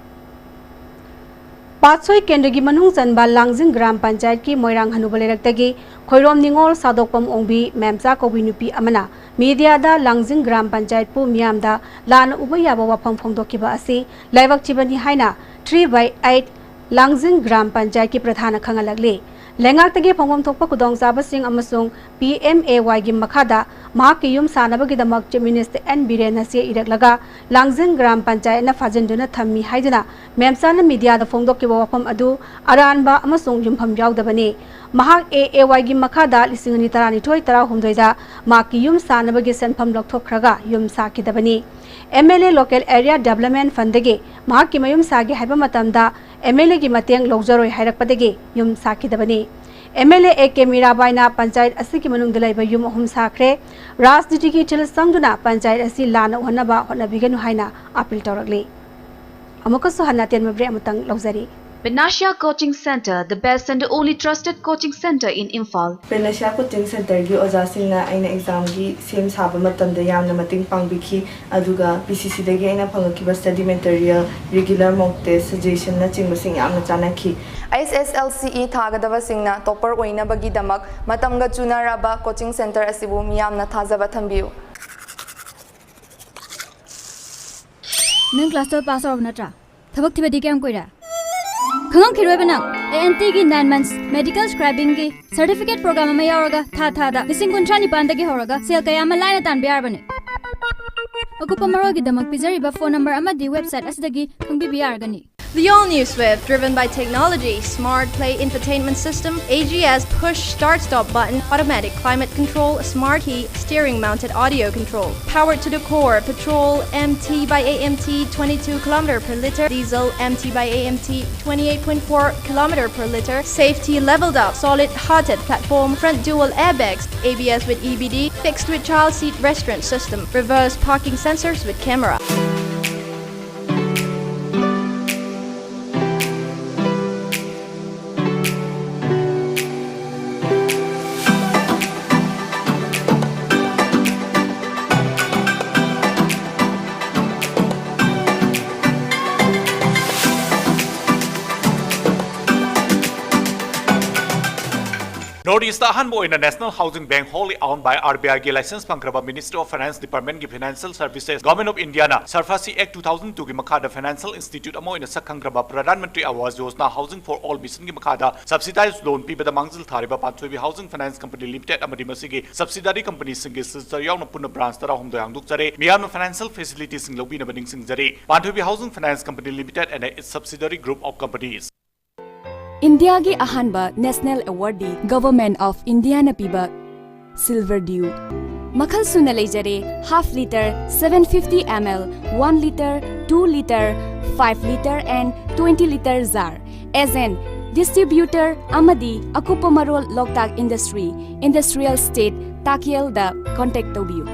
ꯄꯥꯠꯁꯣꯏ ꯀꯦꯟꯗ꯭ꯔꯒꯤ ꯃꯅꯨꯡ ꯆꯟꯕ ꯂꯥꯡꯖꯤꯡ ꯒ꯭ꯔꯥꯝ ꯄꯟꯆꯥꯌꯠꯀꯤ ꯃꯣꯏꯔꯥꯡ ꯍꯅꯨꯕ ꯂꯩꯔꯛꯇꯒꯤ ꯈꯣꯏꯔꯣꯝ ꯅꯤꯉꯣꯜ ꯁꯥꯗꯣꯛꯄꯝ ꯑꯣꯡꯕꯤ ꯃꯦꯝꯆꯥ ꯀꯧꯕꯤ ꯅꯨꯄꯤ ꯑꯃꯅ ꯃꯤꯗꯤꯌꯥꯗ ꯂꯥꯡꯖꯤꯡ ꯒ꯭ꯔꯥꯝ ꯄꯟꯆꯥꯌꯠꯄꯨ ꯃꯤꯌꯥꯝꯗ ꯂꯥꯟꯅ ꯎꯕ ꯌꯥꯕ ꯋꯥꯐꯝ ꯐꯣꯡꯗꯣꯛꯈꯤꯕ ꯑꯁꯤ ꯂꯥꯏꯕꯛ ꯊꯤꯕꯅꯤ ꯍꯥꯏꯅ three by eight ꯂꯥꯡꯖꯤꯡ ꯒ꯭ꯔꯥꯝ ꯄꯟꯆꯥꯌꯠꯀꯤ ꯄ꯭ꯔꯙꯥꯟꯅ ꯈꯪꯍꯜꯂꯛꯂꯤ꯫ ꯂꯩꯉꯥꯛꯇꯒꯤ ꯐꯪꯐꯝ ꯊꯣꯛꯄ ꯈꯨꯗꯣꯡꯆꯥꯕꯁꯤꯡ ꯑꯃꯁꯨꯡ P M A Yꯒꯤ ꯃꯈꯥꯗ ꯃꯍꯥꯛꯀꯤ ꯌꯨꯝ ꯁꯥꯅꯕꯒꯤꯗꯃꯛ Chief Minister N ꯕꯤꯔꯦꯟꯅ ꯆꯦ ꯏꯔꯛꯂꯒ ꯂꯥꯡꯖꯤꯡ ꯒ꯭ꯔꯥꯝ ꯄꯟꯆꯥꯌꯠꯅ ꯐꯥꯖꯤꯟꯗꯨꯅ ꯊꯝꯃꯤ ꯍꯥꯏꯗꯨꯅ ꯃꯦꯝꯆꯥꯅ ꯃꯤꯗꯤꯌꯥꯗ ꯐꯣꯡꯗꯣꯛꯈꯤꯕ ꯋꯥꯐꯝ ꯑꯗꯨ ꯑꯔꯥꯟꯕ ꯑꯃꯁꯨꯡ ꯌꯨꯝꯐꯝ ꯌꯥꯎꯗꯕꯅꯤ꯫ ꯃꯍꯥꯛ A A Yꯒꯤ ꯃꯈꯥꯗ ꯂꯤꯁꯤꯡ ꯑꯅꯤ ꯇꯔꯥꯅꯤꯊꯣꯏ ꯇꯔꯥꯍꯨꯝꯗꯣꯏꯗ ꯃꯍꯥꯛꯀꯤ ꯌꯨꯝ ꯁꯥꯅꯕꯒꯤ ꯁꯦꯟꯐꯝ ꯂꯧꯊꯣꯛꯈ꯭ꯔꯒ ꯌꯨꯝ ꯁꯥꯈꯤꯗꯕꯅꯤ꯫ M L A Local Area Development Fundꯗꯒꯤ ꯃꯍꯥꯛꯀꯤ ꯃꯌꯨꯝ ꯁꯥꯒꯦ ꯍꯥꯏꯕ ꯃꯇꯝꯗ M L Aꯒꯤ ꯃꯇꯦꯡ ꯂꯧꯖꯔꯣꯏ ꯍꯥꯏꯔꯛꯄꯗꯒꯤ ꯌꯨꯝ ꯁꯥꯈꯤꯗꯕꯅꯤ꯫ M L A A K ꯃꯤꯔꯥꯕꯥꯏꯅ panchayat ꯑꯁꯤꯒꯤ ꯃꯅꯨꯡꯗ ꯂꯩꯕ ꯌꯨꯝ ꯑꯍꯨꯝ ꯁꯥꯈ꯭ꯔꯦ꯫ ꯔꯥꯖꯅꯤꯇꯤꯒꯤ ꯏꯊꯤꯜ ꯆꯪꯗꯨꯅ ꯄꯟꯆꯥꯌꯠ ꯑꯁꯤ ꯂꯥꯟꯅ ꯎꯍꯟꯅꯕ ꯍꯣꯠꯅꯕꯤꯒꯅꯨ ꯍꯥꯏꯅ ꯑꯥꯄꯤꯜ ꯇꯧꯔꯛꯂꯤ꯫ ꯑꯃꯨꯛꯀꯁꯨ ꯍꯟꯅ ꯑꯇꯦꯟꯕ ꯕ꯭ꯔꯦꯛ ꯑꯃꯇꯪ ꯂꯧꯖꯔꯤ꯫ Panacea Coaching Center, the best and only trusted coaching center in Imphal. Panacea Coaching Centerꯒꯤ ꯑꯣꯖꯥꯁꯤꯡꯅ ꯑꯩꯅ ꯑꯦꯛꯖꯥꯝꯒꯤ ꯁꯦꯝ ꯁꯥꯕ ꯃꯇꯝꯗ ꯌꯥꯝꯅ ꯃꯇꯦꯡ ꯄꯥꯡꯕꯤꯈꯤ, ꯑꯗꯨꯒ ꯄꯤ ꯁꯤ ꯁꯤꯗꯒꯤ ꯑꯩꯅ ꯐꯪꯉꯛꯈꯤꯕ study material, regular mock test, suggestionꯅꯆꯤꯡꯕꯁꯤꯡ ꯌꯥꯝꯅ ꯆꯥꯟꯅꯈꯤ꯫ ꯑꯩꯆ ꯑꯦꯁ ꯑꯦꯜ ꯁꯤ ꯏ ꯊꯥꯒꯗꯕꯁꯤꯡꯅ topper ꯑꯣꯏꯅꯕꯒꯤꯗꯃꯛ ꯃꯇꯝꯒ ꯆꯨꯅꯔꯕ coaching center ꯑꯁꯤꯕꯨ ꯃꯤꯌꯥꯝꯅ ꯊꯥꯖꯕ ꯊꯝꯕꯤꯌꯨ꯫ ꯅꯪ class twelve pass ꯇꯧꯔꯕ ꯅꯠꯇ꯭ꯔꯥ? ꯊꯕꯛ ꯊꯤꯕꯗꯤ ꯀꯌꯥꯝ ꯀꯨꯏꯔꯦ? ꯈꯪꯉꯝꯈꯤꯔꯣꯏꯕ ꯅꯪ꯫ ꯑꯦ ꯑꯦꯟ ꯇꯤꯒꯤ nine months medical scribingꯒꯤ certificate program ꯑꯃ ꯌꯥꯎꯔꯒ ꯊꯥ ꯊꯥꯗ ꯂꯤꯁꯤꯡ ꯀꯨꯟꯊ꯭ꯔꯥ ꯅꯤꯄꯥꯟꯗꯒꯤ ꯍꯧꯔꯒ ꯁꯦꯜ ꯀꯌꯥ ꯑꯃ ꯂꯥꯏꯅ ꯇꯥꯟꯕ ꯌꯥꯔꯕꯅꯤ꯫ ꯑꯀꯨꯞꯄ ꯃꯔꯣꯜꯒꯤꯗꯃꯛ ꯄꯤꯖꯔꯤꯕ phone number ꯑꯃꯗꯤ website ꯑꯁꯤꯗꯒꯤ ꯈꯪꯕꯤꯕ ꯌꯥꯔꯒꯅꯤ꯫ The all new Swift, driven by technology, smart play infotainment system, A G S push start stop button, automatic climate control, smart key, steering mounted audio control, powered to the core, petrol M T by A M T twenty-two kilometer per liter, diesel M T by A M T twenty-eight point four kilometer per liter, safety leveled up, solid hearted platform, front dual airbags, A B S with E B D, fixed with child seat restraint system, reverse parking sensors with camera. North East ꯑꯍꯥꯟꯕ ꯑꯣꯏꯅ National Housing Bank, wholly owned by R B I ꯒꯤ license ꯐꯪꯈ꯭ꯔꯕ Ministry of Finance Department ꯒꯤ Financial Services, Government of India ꯅ SARFAESI Act two thousand two ꯒꯤ ꯃꯈꯥꯗ financial institute ꯑꯃ ꯑꯣꯏꯅ ꯁꯛ ꯈꯪꯈ꯭ꯔꯕ Pradhan Mantri Awas Yojana Housing for All mission ꯒꯤ ꯃꯈꯥꯗ subsidized loan ꯄꯤꯕꯗ ꯃꯥꯡꯖꯤꯜ ꯊꯥꯔꯤꯕ ꯄꯥꯟꯊꯣꯏꯕꯤ Housing Finance Company Limited ꯑꯃꯗꯤ ꯃꯁꯤꯒꯤ subsidiary company ꯁꯤꯡꯒꯤ ꯁꯤꯜꯆꯔ ꯌꯥꯎꯅ ꯄꯨꯟꯅ branch ꯇꯔꯥꯍꯨꯝꯗꯣꯏ ꯍꯥꯡꯗꯣꯛꯆꯔꯦ꯫ ꯃꯤꯌꯥꯝꯅ financial facility ꯁꯤꯡ ꯂꯧꯕꯤꯅꯕ ꯅꯤꯡꯁꯤꯡꯖꯔꯤ꯫ ꯄꯥꯟꯊꯣꯏꯕꯤ Housing Finance Company Limited and its subsidiary group of companies. ꯏꯟꯗꯤꯌꯥꯒꯤ ꯑꯍꯥꯟꯕ national award D Government of India ꯅ ꯄꯤꯕ Silver Dew꯫ ꯃꯈꯜ ꯁꯨꯅ ꯂꯩꯖꯔꯦ, half litre, seven fifty M L, one litre, two litre, five litre and twenty litre jar꯫ Agent, distributor ꯑꯃꯗꯤ ꯑꯀꯨꯞꯄ ꯃꯔꯣꯜ ꯂꯣꯛꯇꯥꯛ Industry, Industrial Estate, ꯇꯥꯀꯦꯜꯗ contact ꯇꯧꯕꯤꯌꯨ꯫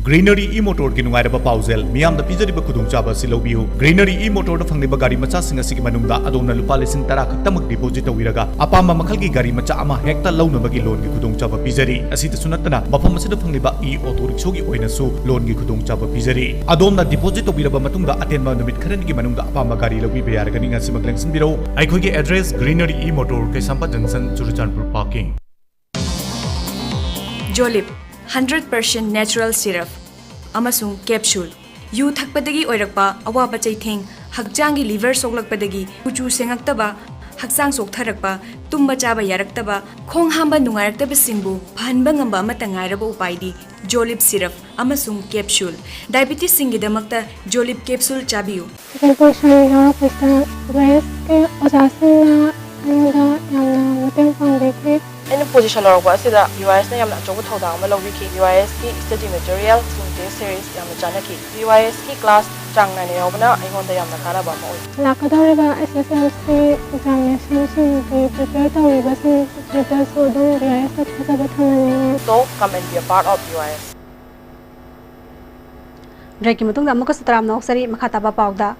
Greenery e-motorꯒꯤ ꯅꯨꯡꯉꯥꯏꯔꯕ ꯄꯥꯎꯖꯦꯜ, ꯃꯤꯌꯥꯝꯗ ꯄꯤꯖꯔꯤꯕ ꯈꯨꯗꯣꯡꯆꯥꯕ ꯑꯁꯤ ꯂꯧꯕꯤꯌꯨ꯫ Greenery e-motorꯗ ꯐꯪꯂꯤꯕ ꯒꯥꯔꯤ ꯃꯆꯥꯁꯤꯡ ꯑꯁꯤꯒꯤ ꯃꯅꯨꯡꯗ ꯑꯗꯣꯝꯅ ꯂꯨꯄꯥ ꯂꯤꯁꯤꯡ ꯇꯔꯥ ꯈꯛꯇꯃꯛ deposit ꯇꯧꯕꯤꯔꯒ ꯑꯄꯥꯝꯕ ꯃꯈꯜꯒꯤ ꯒꯥꯔꯤ ꯃꯆꯥ ꯑꯃ ꯍꯦꯛꯇ ꯂꯧꯅꯕꯒꯤ loanꯒꯤ ꯈꯨꯗꯣꯡꯆꯥꯕ ꯄꯤꯖꯔꯤ꯫ ꯑꯁꯤꯗꯁꯨ ꯅꯠꯇꯅ ꯃꯐꯝ ꯑꯁꯤꯗ ꯐꯪꯂꯤꯕ e-auto rickshawꯒꯤ ꯑꯣꯏꯅꯁꯨ loanꯒꯤ ꯈꯨꯗꯣꯡꯆꯥꯕ ꯄꯤꯖꯔꯤ꯫ ꯑꯗꯣꯝꯅ deposit ꯇꯧꯕꯤꯔꯕ ꯃꯇꯨꯡꯗ ꯑꯇꯦꯟꯕ ꯅꯨꯃꯤꯠ ꯈꯔꯅꯤꯒꯤ ꯃꯅꯨꯡꯗ ꯑꯄꯥꯝꯕ ꯒꯥꯔꯤ ꯂꯧꯕꯤꯕ ꯌꯥꯔꯒꯅꯤ꯫ ꯉꯁꯤꯃꯛ ꯂꯦꯡꯁꯤꯟꯕꯤꯔꯛꯎ꯫ ꯑꯩꯈꯣꯏꯒꯤ address Greenery e-motor, ꯀꯩꯁꯥꯝꯄꯥꯠ junction, Churachandpur parking꯫ Jolib, hundred percent natural syrup ꯑꯃꯁꯨꯡ capsule꯫ ꯌꯨ ꯊꯛꯄꯗꯒꯤ ꯑꯣꯏꯔꯛꯄ ꯑꯋꯥꯕ ꯆꯩꯊꯦꯡ, ꯍꯛꯆꯥꯡꯒꯤ liver ꯁꯣꯛꯂꯛꯄꯗꯒꯤ ꯀꯨꯆꯨ ꯁꯦꯡꯉꯛꯇꯕ, ꯍꯛꯆꯥꯡ ꯆꯣꯛꯊꯔꯛꯄ, ꯇꯨꯝꯕ ꯆꯥꯕ ꯌꯥꯔꯛꯇꯕ, ꯈꯣꯡ ꯍꯥꯝꯕ ꯅꯨꯡꯉꯥꯏꯔꯛꯇꯕꯁꯤꯡꯕꯨ ꯐꯍꯟꯕ ꯉꯝꯕ ꯑꯃꯠꯇ ꯉꯥꯏꯔꯕ ꯎꯄꯥꯏꯗꯤ Jolib syrup ꯑꯃꯁꯨꯡ capsule꯫ Diabetesꯁꯤꯡꯒꯤꯗꯃꯛꯇ Jolib capsule ꯆꯥꯕꯤꯌꯨ꯫ Second position ꯌꯥꯎꯔꯛꯄꯁꯤꯗ ꯕꯤ ꯋꯥꯏ ꯑꯦꯁꯀꯤ ꯑꯣꯖꯥꯁꯤꯡꯅ ꯑꯩꯉꯣꯟꯗ ꯌꯥꯝꯅ ꯃꯇꯦꯡ ꯄꯥꯡꯕꯤꯈꯤ꯫ ꯑꯩꯅ position ꯂꯧꯔꯛꯄ ꯑꯁꯤꯗ ꯕꯤ ꯋꯥꯏ ꯑꯦꯁꯅ ꯌꯥꯝꯅ ꯑꯆꯧꯕ ꯊꯧꯗꯥꯡ ꯑꯃ ꯂꯧꯕꯤꯈꯤ꯫ ꯕꯤ ꯋꯥꯏ ꯑꯦꯁꯀꯤ study material ꯑꯃꯁꯨꯡ test series ꯌꯥꯝꯅ ꯆꯥꯟꯅꯈꯤ꯫ ꯕꯤ ꯋꯥꯏ ꯑꯦꯁꯀꯤ class ꯆꯥꯡ ꯅꯥꯏꯅ ꯌꯥꯎꯕꯅ ꯑꯩꯉꯣꯟꯗ ꯌꯥꯝꯅ ꯀꯥꯟꯅꯕ ꯑꯃ ꯑꯣꯏ꯫ ꯂꯥꯛꯀꯗꯧꯔꯤꯕ ꯑꯦꯁ ꯑꯦꯁ ꯑꯦꯜ ꯁꯤ ꯑꯦꯛꯖꯥꯃꯤꯅꯦꯁꯟꯁꯤꯡꯒꯤ ꯄ꯭ꯔꯤꯄꯦꯌꯔ ꯇꯧꯔꯤꯕꯁꯤꯡ ꯁꯤꯗꯁꯨ ꯑꯗꯨꯝ ꯕꯤ ꯋꯥꯏ ꯑꯦꯁꯇ ꯊꯥꯖꯕ ꯊꯝꯍꯟꯅꯤꯡꯉꯤ꯫ So come and be a part of B Y S. ꯕ꯭ꯔꯦꯛꯀꯤ ꯃꯇꯨꯡꯗ ꯑꯃꯨꯛꯀꯁꯨ ꯇꯔꯥꯝꯅ ꯑꯣꯛꯆꯔꯤ꯫ ꯃꯈꯥ ꯇꯥꯕ ꯄꯥꯎꯗ,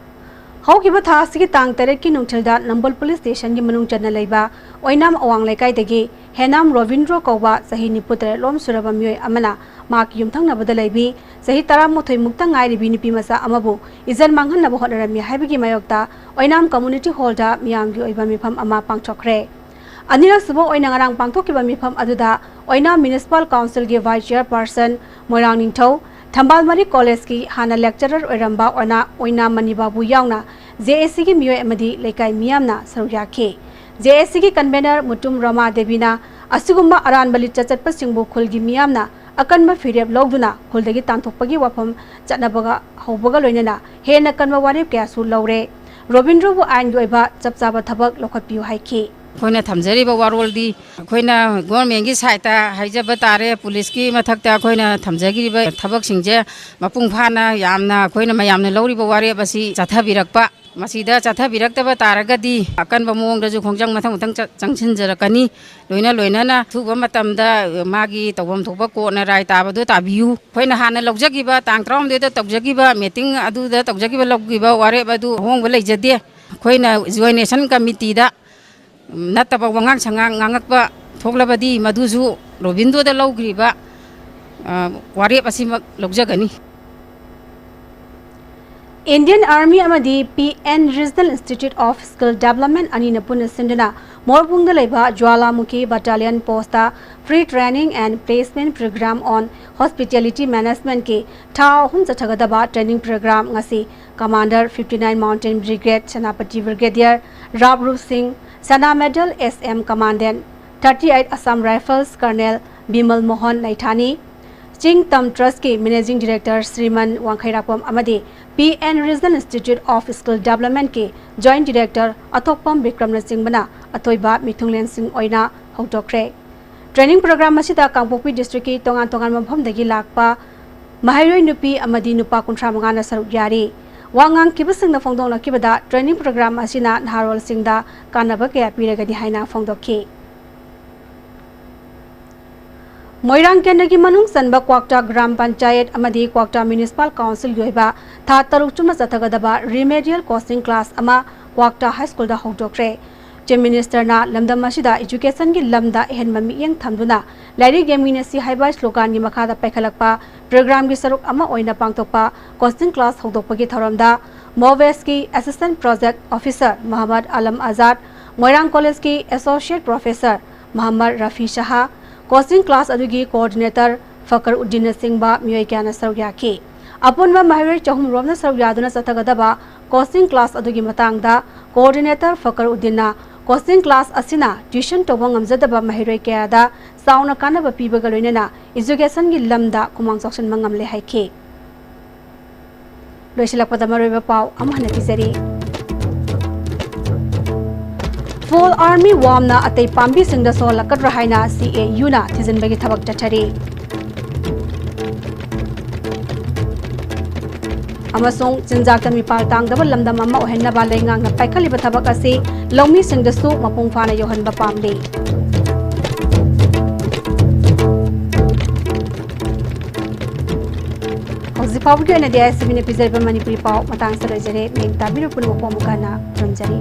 ꯍꯧꯈꯤꯕ ꯊꯥ ꯑꯁꯤꯒꯤ ꯇꯥꯡ ꯇꯔꯦꯠꯀꯤ ꯅꯨꯡꯊꯤꯜꯗ ꯅꯝꯕꯣꯜ ꯄꯨꯂꯤꯁ ꯁ꯭ꯇꯦꯁꯟꯒꯤ ꯃꯅꯨꯡ ꯆꯟꯅ ꯂꯩꯕ ꯑꯣꯏꯅꯥꯝ ꯑꯋꯥꯡ ꯂꯩꯀꯥꯏꯗꯒꯤ ꯍꯦꯅꯥꯝ ꯔꯣꯕꯤꯟꯗ꯭ꯔꯣ ꯀꯧꯕ ꯆꯍꯤ ꯅꯤꯐꯨ ꯇꯔꯦꯠꯂꯣꯝ ꯁꯨꯔꯕ ꯃꯤꯑꯣꯏ ꯑꯃꯅ ꯃꯍꯥꯛꯀꯤ ꯌꯨꯝꯊꯪꯅꯕꯗ ꯂꯩꯕꯤ ꯆꯍꯤ ꯇꯔꯥꯃꯥꯊꯣꯏ ꯃꯨꯛꯇ ꯉꯥꯏꯔꯤꯕꯤ ꯅꯨꯄꯤ ꯃꯆꯥ ꯑꯃꯕꯨ ꯏꯖꯟ ꯃꯥꯡꯍꯟꯅꯕ ꯍꯣꯠꯅꯔꯝꯃꯤ ꯍꯥꯏꯕꯒꯤ ꯃꯥꯌꯣꯛꯇ ꯑꯣꯏꯅꯥꯝ ꯀꯝꯃ꯭ꯌꯨꯅꯤꯇꯤ ꯍꯣꯜꯗ ꯃꯤꯌꯥꯝꯒꯤ ꯑꯣꯏꯕ ꯃꯤꯐꯝ ꯑꯃ ꯄꯥꯡꯊꯣꯛꯈ꯭ꯔꯦ꯫ ꯑꯅꯤꯔꯛꯁꯨꯕ ꯑꯣꯏꯅ ꯉꯔꯥꯡ ꯄꯥꯡꯊꯣꯛꯈꯤꯕ ꯃꯤꯐꯝ ꯑꯗꯨꯗ ꯑꯣꯏꯅꯥꯝ ꯃ꯭ꯌꯨꯅꯤꯁꯤꯄꯥꯜ ꯀꯥꯎꯟꯁꯤꯜꯒꯤ ꯚꯥꯏꯁ ꯆꯤꯌꯔꯄꯔꯁꯟ ꯃꯣꯏꯔꯥꯡ ꯅꯤꯡꯊꯧ, ꯊꯝꯕꯥꯜ ꯃꯔꯤ ꯀꯣꯂꯦꯖꯀꯤ ꯍꯥꯟꯅ ꯂꯦꯛꯆꯔꯔ ꯑꯣꯏꯔꯝꯕ ꯑꯣꯏꯅꯥ, ꯑꯣꯏꯅꯥꯝ ꯃꯅꯤ ꯕꯥꯕꯨ ꯌꯥꯎꯅ ꯖꯦ ꯑꯦ ꯁꯤꯒꯤ ꯃꯤꯑꯣꯏ ꯑꯃꯗꯤ ꯂꯩꯀꯥꯏ ꯃꯤꯌꯥꯝꯅ ꯁꯔꯨꯛ ꯌꯥꯈꯤ꯫ ꯖꯦ ꯑꯦ ꯁꯤꯒꯤ ꯀꯟꯚꯦꯅꯔ ꯃꯨꯇꯨꯝ ꯔꯃꯥ ꯗꯦꯕꯤꯅ ꯑꯁꯤꯒꯨꯝꯕ ꯑꯔꯥꯟꯕ ꯂꯤꯆꯠ ꯆꯠꯄꯁꯤꯡꯕꯨ ꯈꯨꯜꯒꯤ ꯃꯤꯌꯥꯝꯅ ꯑꯀꯟꯕ ꯐꯤꯔꯦꯞ ꯂꯧꯗꯨꯅ ꯈꯨꯜꯗꯒꯤ ꯇꯥꯟꯊꯣꯛꯄꯒꯤ ꯋꯥꯐꯝ ꯆꯠꯅꯕꯒ ꯍꯧꯕꯒ ꯂꯣꯏꯅꯅ ꯍꯦꯟꯅ ꯀꯟꯕ ꯋꯥꯔꯦꯞ ꯀꯌꯥꯁꯨ ꯂꯧꯔꯦ꯫ ꯔꯣꯕꯤꯟꯗ꯭ꯔꯣꯕꯨ ꯑꯥꯏꯟꯒꯤ ꯑꯣꯏꯕ ꯆꯞ ꯆꯥꯕ ꯊꯕꯛ ꯂꯧꯈꯠꯄꯤꯌꯨ ꯍꯥꯏꯈꯤ꯫ ꯑꯩꯈꯣꯏꯅ ꯊꯝꯖꯔꯤꯕ ꯋꯥꯔꯣꯜꯗꯤ ꯑꯩꯈꯣꯏꯅ ꯒꯣꯔꯃꯦꯟꯒꯤ ꯁꯥꯏꯠꯇ ꯍꯥꯏꯖꯕ ꯇꯥꯔꯦ, ꯄꯨꯂꯤꯁꯀꯤ ꯃꯊꯛꯇ ꯑꯩꯈꯣꯏꯅ ꯊꯝꯖꯈꯤꯕ ꯊꯕꯛꯁꯤꯡꯁꯦ ꯃꯄꯨꯡ ꯐꯥꯅ ꯌꯥꯝꯅ ꯑꯩꯈꯣꯏꯅ ꯃꯌꯥꯝꯅ ꯂꯧꯔꯤꯕ ꯋꯥꯔꯦꯞ ꯑꯁꯤ ꯆꯠꯊꯕꯤꯔꯛꯄ, ꯃꯁꯤꯗ ꯆꯠꯊꯕꯤꯔꯛꯇꯕ ꯇꯥꯔꯒꯗꯤ ꯑꯀꯟꯕ ꯃꯑꯣꯡꯗꯁꯨ ꯈꯣꯡꯖꯪ ꯃꯊꯪ ꯃꯊꯪ ꯆ-, ꯆꯪꯁꯤꯟꯖꯔꯛꯀꯅꯤ꯫ ꯂꯣꯏꯅ ꯂꯣꯏꯅꯅ ꯑꯊꯨꯕ ꯃꯇꯝꯗ ꯃꯥꯒꯤ ꯇꯧꯐꯝ ꯊꯣꯛꯄ ꯀꯣꯔꯠꯅ ꯔꯥꯏ ꯇꯥꯕꯗꯨ ꯇꯥꯕꯤꯌꯨ꯫ ꯑꯩꯈꯣꯏꯅ ꯍꯥꯟꯅ ꯂꯧꯖꯈꯤꯕ, ꯇꯥꯡ ꯇꯔꯥꯍꯨꯝꯗꯣꯏꯗ ꯇꯧꯖꯈꯤꯕ ꯃꯤꯇꯤꯡ ꯑꯗꯨꯗ ꯇꯧꯖꯈꯤꯕ, ꯂꯧꯈꯤꯕ ꯋꯥꯔꯦꯞ ꯑꯗꯨ ꯑꯍꯣꯡꯕ ꯂꯩꯖꯗꯦ꯫ ꯑꯩꯈꯣꯏꯅ ꯖꯣꯏꯟ ꯑꯦꯛꯁꯟ ꯀꯃꯤꯇꯤꯗ ꯅꯠꯇꯕ ꯋꯥꯉꯥꯡ ꯁꯉꯥꯡ ꯉꯥꯡꯉꯛꯄ ꯊꯣꯛꯂꯕꯗꯤ ꯃꯗꯨꯁꯨ ꯔꯣꯕꯤꯟꯗꯣꯗ ꯂꯧꯈ꯭ꯔꯤꯕ, ꯑ, ꯋꯥꯔꯦꯞ ꯑꯁꯤꯃꯛ ꯂꯧꯖꯒꯅꯤ꯫ Indian Army ꯑꯃꯗꯤ P N Regional Institute of Skill Development ꯑꯅꯤꯅ ꯄꯨꯟꯅ ꯁꯤꯟꯗꯨꯅ ꯃꯣꯔꯕꯨꯡꯗ ꯂꯩꯕ ꯖ꯭ꯋꯥꯂꯥꯃꯨꯈꯤ Battalion Post ꯇ Free Training and Placement Program on Hospitality Management ꯀꯤ ꯊꯥ ꯑꯍꯨꯝ ꯆꯠꯊꯒꯗꯕ training program ꯉꯁꯤ Commander fifty nine Mountain Brigade Senapati Brigadier ꯔꯥꯞ Rup Singh, Sana Medal S M Commandant thirty eight Assam Rifles Colonel Bimal Mohan ꯅꯩꯊꯥꯅꯤ, ꯆꯤꯡ ꯇꯝ Trust ꯀꯤ Managing Director ꯁ꯭ꯔꯤꯃꯟ ꯋꯥꯡꯈꯩꯔꯥꯛꯄꯝ ꯑꯃꯗꯤ P N Regional Institute of Skill Development ꯀꯤ Joint Director ꯑꯊꯣꯛꯄꯝ ꯕꯤꯀ꯭ꯔꯝꯅꯆꯤꯡꯕꯅ ꯑꯊꯣꯏꯕ ꯃꯤꯊꯨꯡꯂꯦꯟꯁꯤꯡ ꯑꯣꯏꯅ ꯍꯧꯗꯣꯛꯈ꯭ꯔꯦ꯫ Training program ꯑꯁꯤꯗ ꯀꯥꯡꯄꯣꯛꯄꯤ district ꯀꯤ ꯇꯣꯉꯥꯟ ꯇꯣꯉꯥꯟꯕ ꯃꯐꯝꯗꯒꯤ ꯂꯥꯛꯄ ꯃꯍꯩꯔꯣꯏ ꯅꯨꯄꯤ ꯑꯃꯗꯤ ꯅꯨꯄꯥ ꯀꯨꯟꯊ꯭ꯔꯥ ꯃꯉꯥꯅ ꯁꯔꯨꯛ ꯌꯥꯔꯤ꯫ ꯋꯥ ꯉꯥꯡꯈꯤꯕꯁꯤꯡꯅ ꯐꯣꯡꯗꯣꯛꯂꯛꯈꯤꯕꯗ training program ꯑꯁꯤꯅ ꯅꯍꯥꯔꯣꯜꯁꯤꯡꯗ ꯀꯥꯟꯅꯕ ꯀꯌꯥ ꯄꯤꯔꯒꯅꯤ ꯍꯥꯏꯅ ꯐꯣꯡꯗꯣꯛꯈꯤ꯫ ꯃꯣꯏꯔꯥꯡ ꯀꯦꯟꯗ꯭ꯔꯒꯤ ꯃꯅꯨꯡ ꯆꯟꯕ ꯀ꯭ꯋꯥꯛꯇꯥ ꯒ꯭ꯔꯥꯝ ꯄꯟꯆꯥꯌꯠ ꯑꯃꯗꯤ ꯀ꯭ꯋꯥꯛꯇꯥ Municipal Council ꯒꯤ ꯑꯣꯏꯕ ꯊꯥ ꯇꯔꯨꯛ ꯆꯨꯞꯅ ꯆꯠꯊꯒꯗꯕ remedial coaching class ꯑꯃ ꯀ꯭ꯋꯥꯛꯇꯥ High School ꯗ ꯍꯧꯗꯣꯛꯈ꯭ꯔꯦ꯫ Chief Minister ꯅ ꯂꯝꯗꯝ ꯑꯁꯤꯗ education ꯒꯤ ꯂꯝꯗ ꯑꯍꯦꯟꯕ ꯃꯤꯠꯌꯦꯡ ꯊꯝꯗꯨꯅ ꯂꯥꯏꯔꯤꯛ ꯌꯦꯡꯃꯤꯟꯅꯁꯤ ꯍꯥꯏꯕ slogan ꯒꯤ ꯃꯈꯥꯗ ꯄꯥꯏꯈꯠꯂꯛꯄ program ꯒꯤ ꯁꯔꯨꯛ ꯑꯃ ꯑꯣꯏꯅ ꯄꯥꯡꯊꯣꯛꯄ coaching class ꯍꯧꯗꯣꯛꯄꯒꯤ ꯊꯧꯔꯝꯗ ꯃꯣ ꯋꯦꯁ ꯀꯤ Assistant Project Officer Mohammad Alam Azad, ꯃꯣꯏꯔꯥꯡ College ꯀꯤ Associate Professor ꯃꯣꯍꯝꯃꯗ ꯔꯐꯤ ꯁꯍꯥ, coaching class ꯑꯗꯨꯒꯤ coordinator ꯐꯀꯔ ꯎꯗꯤꯟꯅꯆꯤꯡꯕ ꯃꯤꯑꯣꯏ ꯀꯌꯥꯅ ꯁꯔꯨꯛ ꯌꯥꯈꯤ꯫ ꯑꯄꯨꯟꯕ ꯃꯍꯩꯔꯣꯏ ꯆꯍꯨꯝ ꯔꯣꯝꯅ ꯁꯔꯨꯛ ꯌꯥꯗꯨꯅ ꯆꯠꯊꯒꯗꯕ coaching class ꯑꯗꯨꯒꯤ ꯃꯇꯥꯡꯗ coordinator ꯐꯀꯔ ꯎꯗꯤꯟꯅ coaching class ꯑꯁꯤꯅ tuition ꯇꯧꯕ ꯉꯝꯖꯗꯕ ꯃꯍꯩꯔꯣꯏ ꯀꯌꯥꯗ ꯆꯥꯎꯅ ꯀꯥꯟꯅꯕ ꯄꯤꯕꯒ ꯂꯣꯏꯅꯅ education ꯒꯤ ꯂꯝꯗ ꯈꯨꯃꯥꯡ ꯆꯥꯎꯁꯤꯟꯕ ꯉꯝꯂꯦ ꯍꯥꯏꯈꯤ꯫ ꯂꯣꯏꯁꯤꯜꯂꯛꯄꯗ ꯃꯔꯨꯑꯣꯏꯕ ꯄꯥꯎ ꯑꯃꯨꯛ ꯍꯟꯅ ꯄꯤꯖꯔꯤ꯫ Fall army wormꯅ ꯑꯇꯩ ꯄꯥꯝꯕꯤꯁꯤꯡꯗ ꯁꯣꯛꯍꯜꯂꯛꯀꯗ꯭ꯔꯥ ꯍꯥꯏꯅ C A Uꯅ ꯊꯤꯖꯤꯟꯕꯒꯤ ꯊꯕꯛ ꯆꯠꯊꯔꯤ꯫ ꯑꯃꯁꯨꯡ ꯆꯤꯟꯖꯥꯛꯇ ꯃꯤꯄꯥꯜ ꯇꯥꯡꯗꯕ ꯂꯝꯗꯝ ꯑꯃ ꯑꯣꯏꯍꯟꯅꯕ ꯂꯩꯉꯥꯛꯅ ꯄꯥꯏꯈꯠꯂꯤꯕ ꯊꯕꯛ ꯑꯁꯤ ꯂꯧꯃꯤꯁꯤꯡꯗꯁꯨ ꯃꯄꯨꯡ ꯐꯥꯅ ꯌꯧꯍꯟꯕ ꯄꯥꯝꯂꯤ꯫ ꯍꯧꯖꯤꯛ ꯐꯥꯎꯕꯒꯤ ꯑꯣꯏꯅꯗꯤ ISTVꯅ ꯄꯤꯖꯔꯤꯕ ꯃꯅꯤꯄꯨꯔꯤ ꯄꯥꯎ ꯃꯇꯥꯡꯁꯤꯗ ꯂꯣꯏꯖꯔꯦ꯫ ꯃꯤꯠꯌꯦꯡ ꯇꯥꯕꯤꯔꯤꯕ ꯄꯨꯝꯅꯃꯛꯄꯨ ꯑꯃꯨꯛ ꯍꯟꯅ ꯈꯨꯔꯨꯝꯖꯔꯤ꯫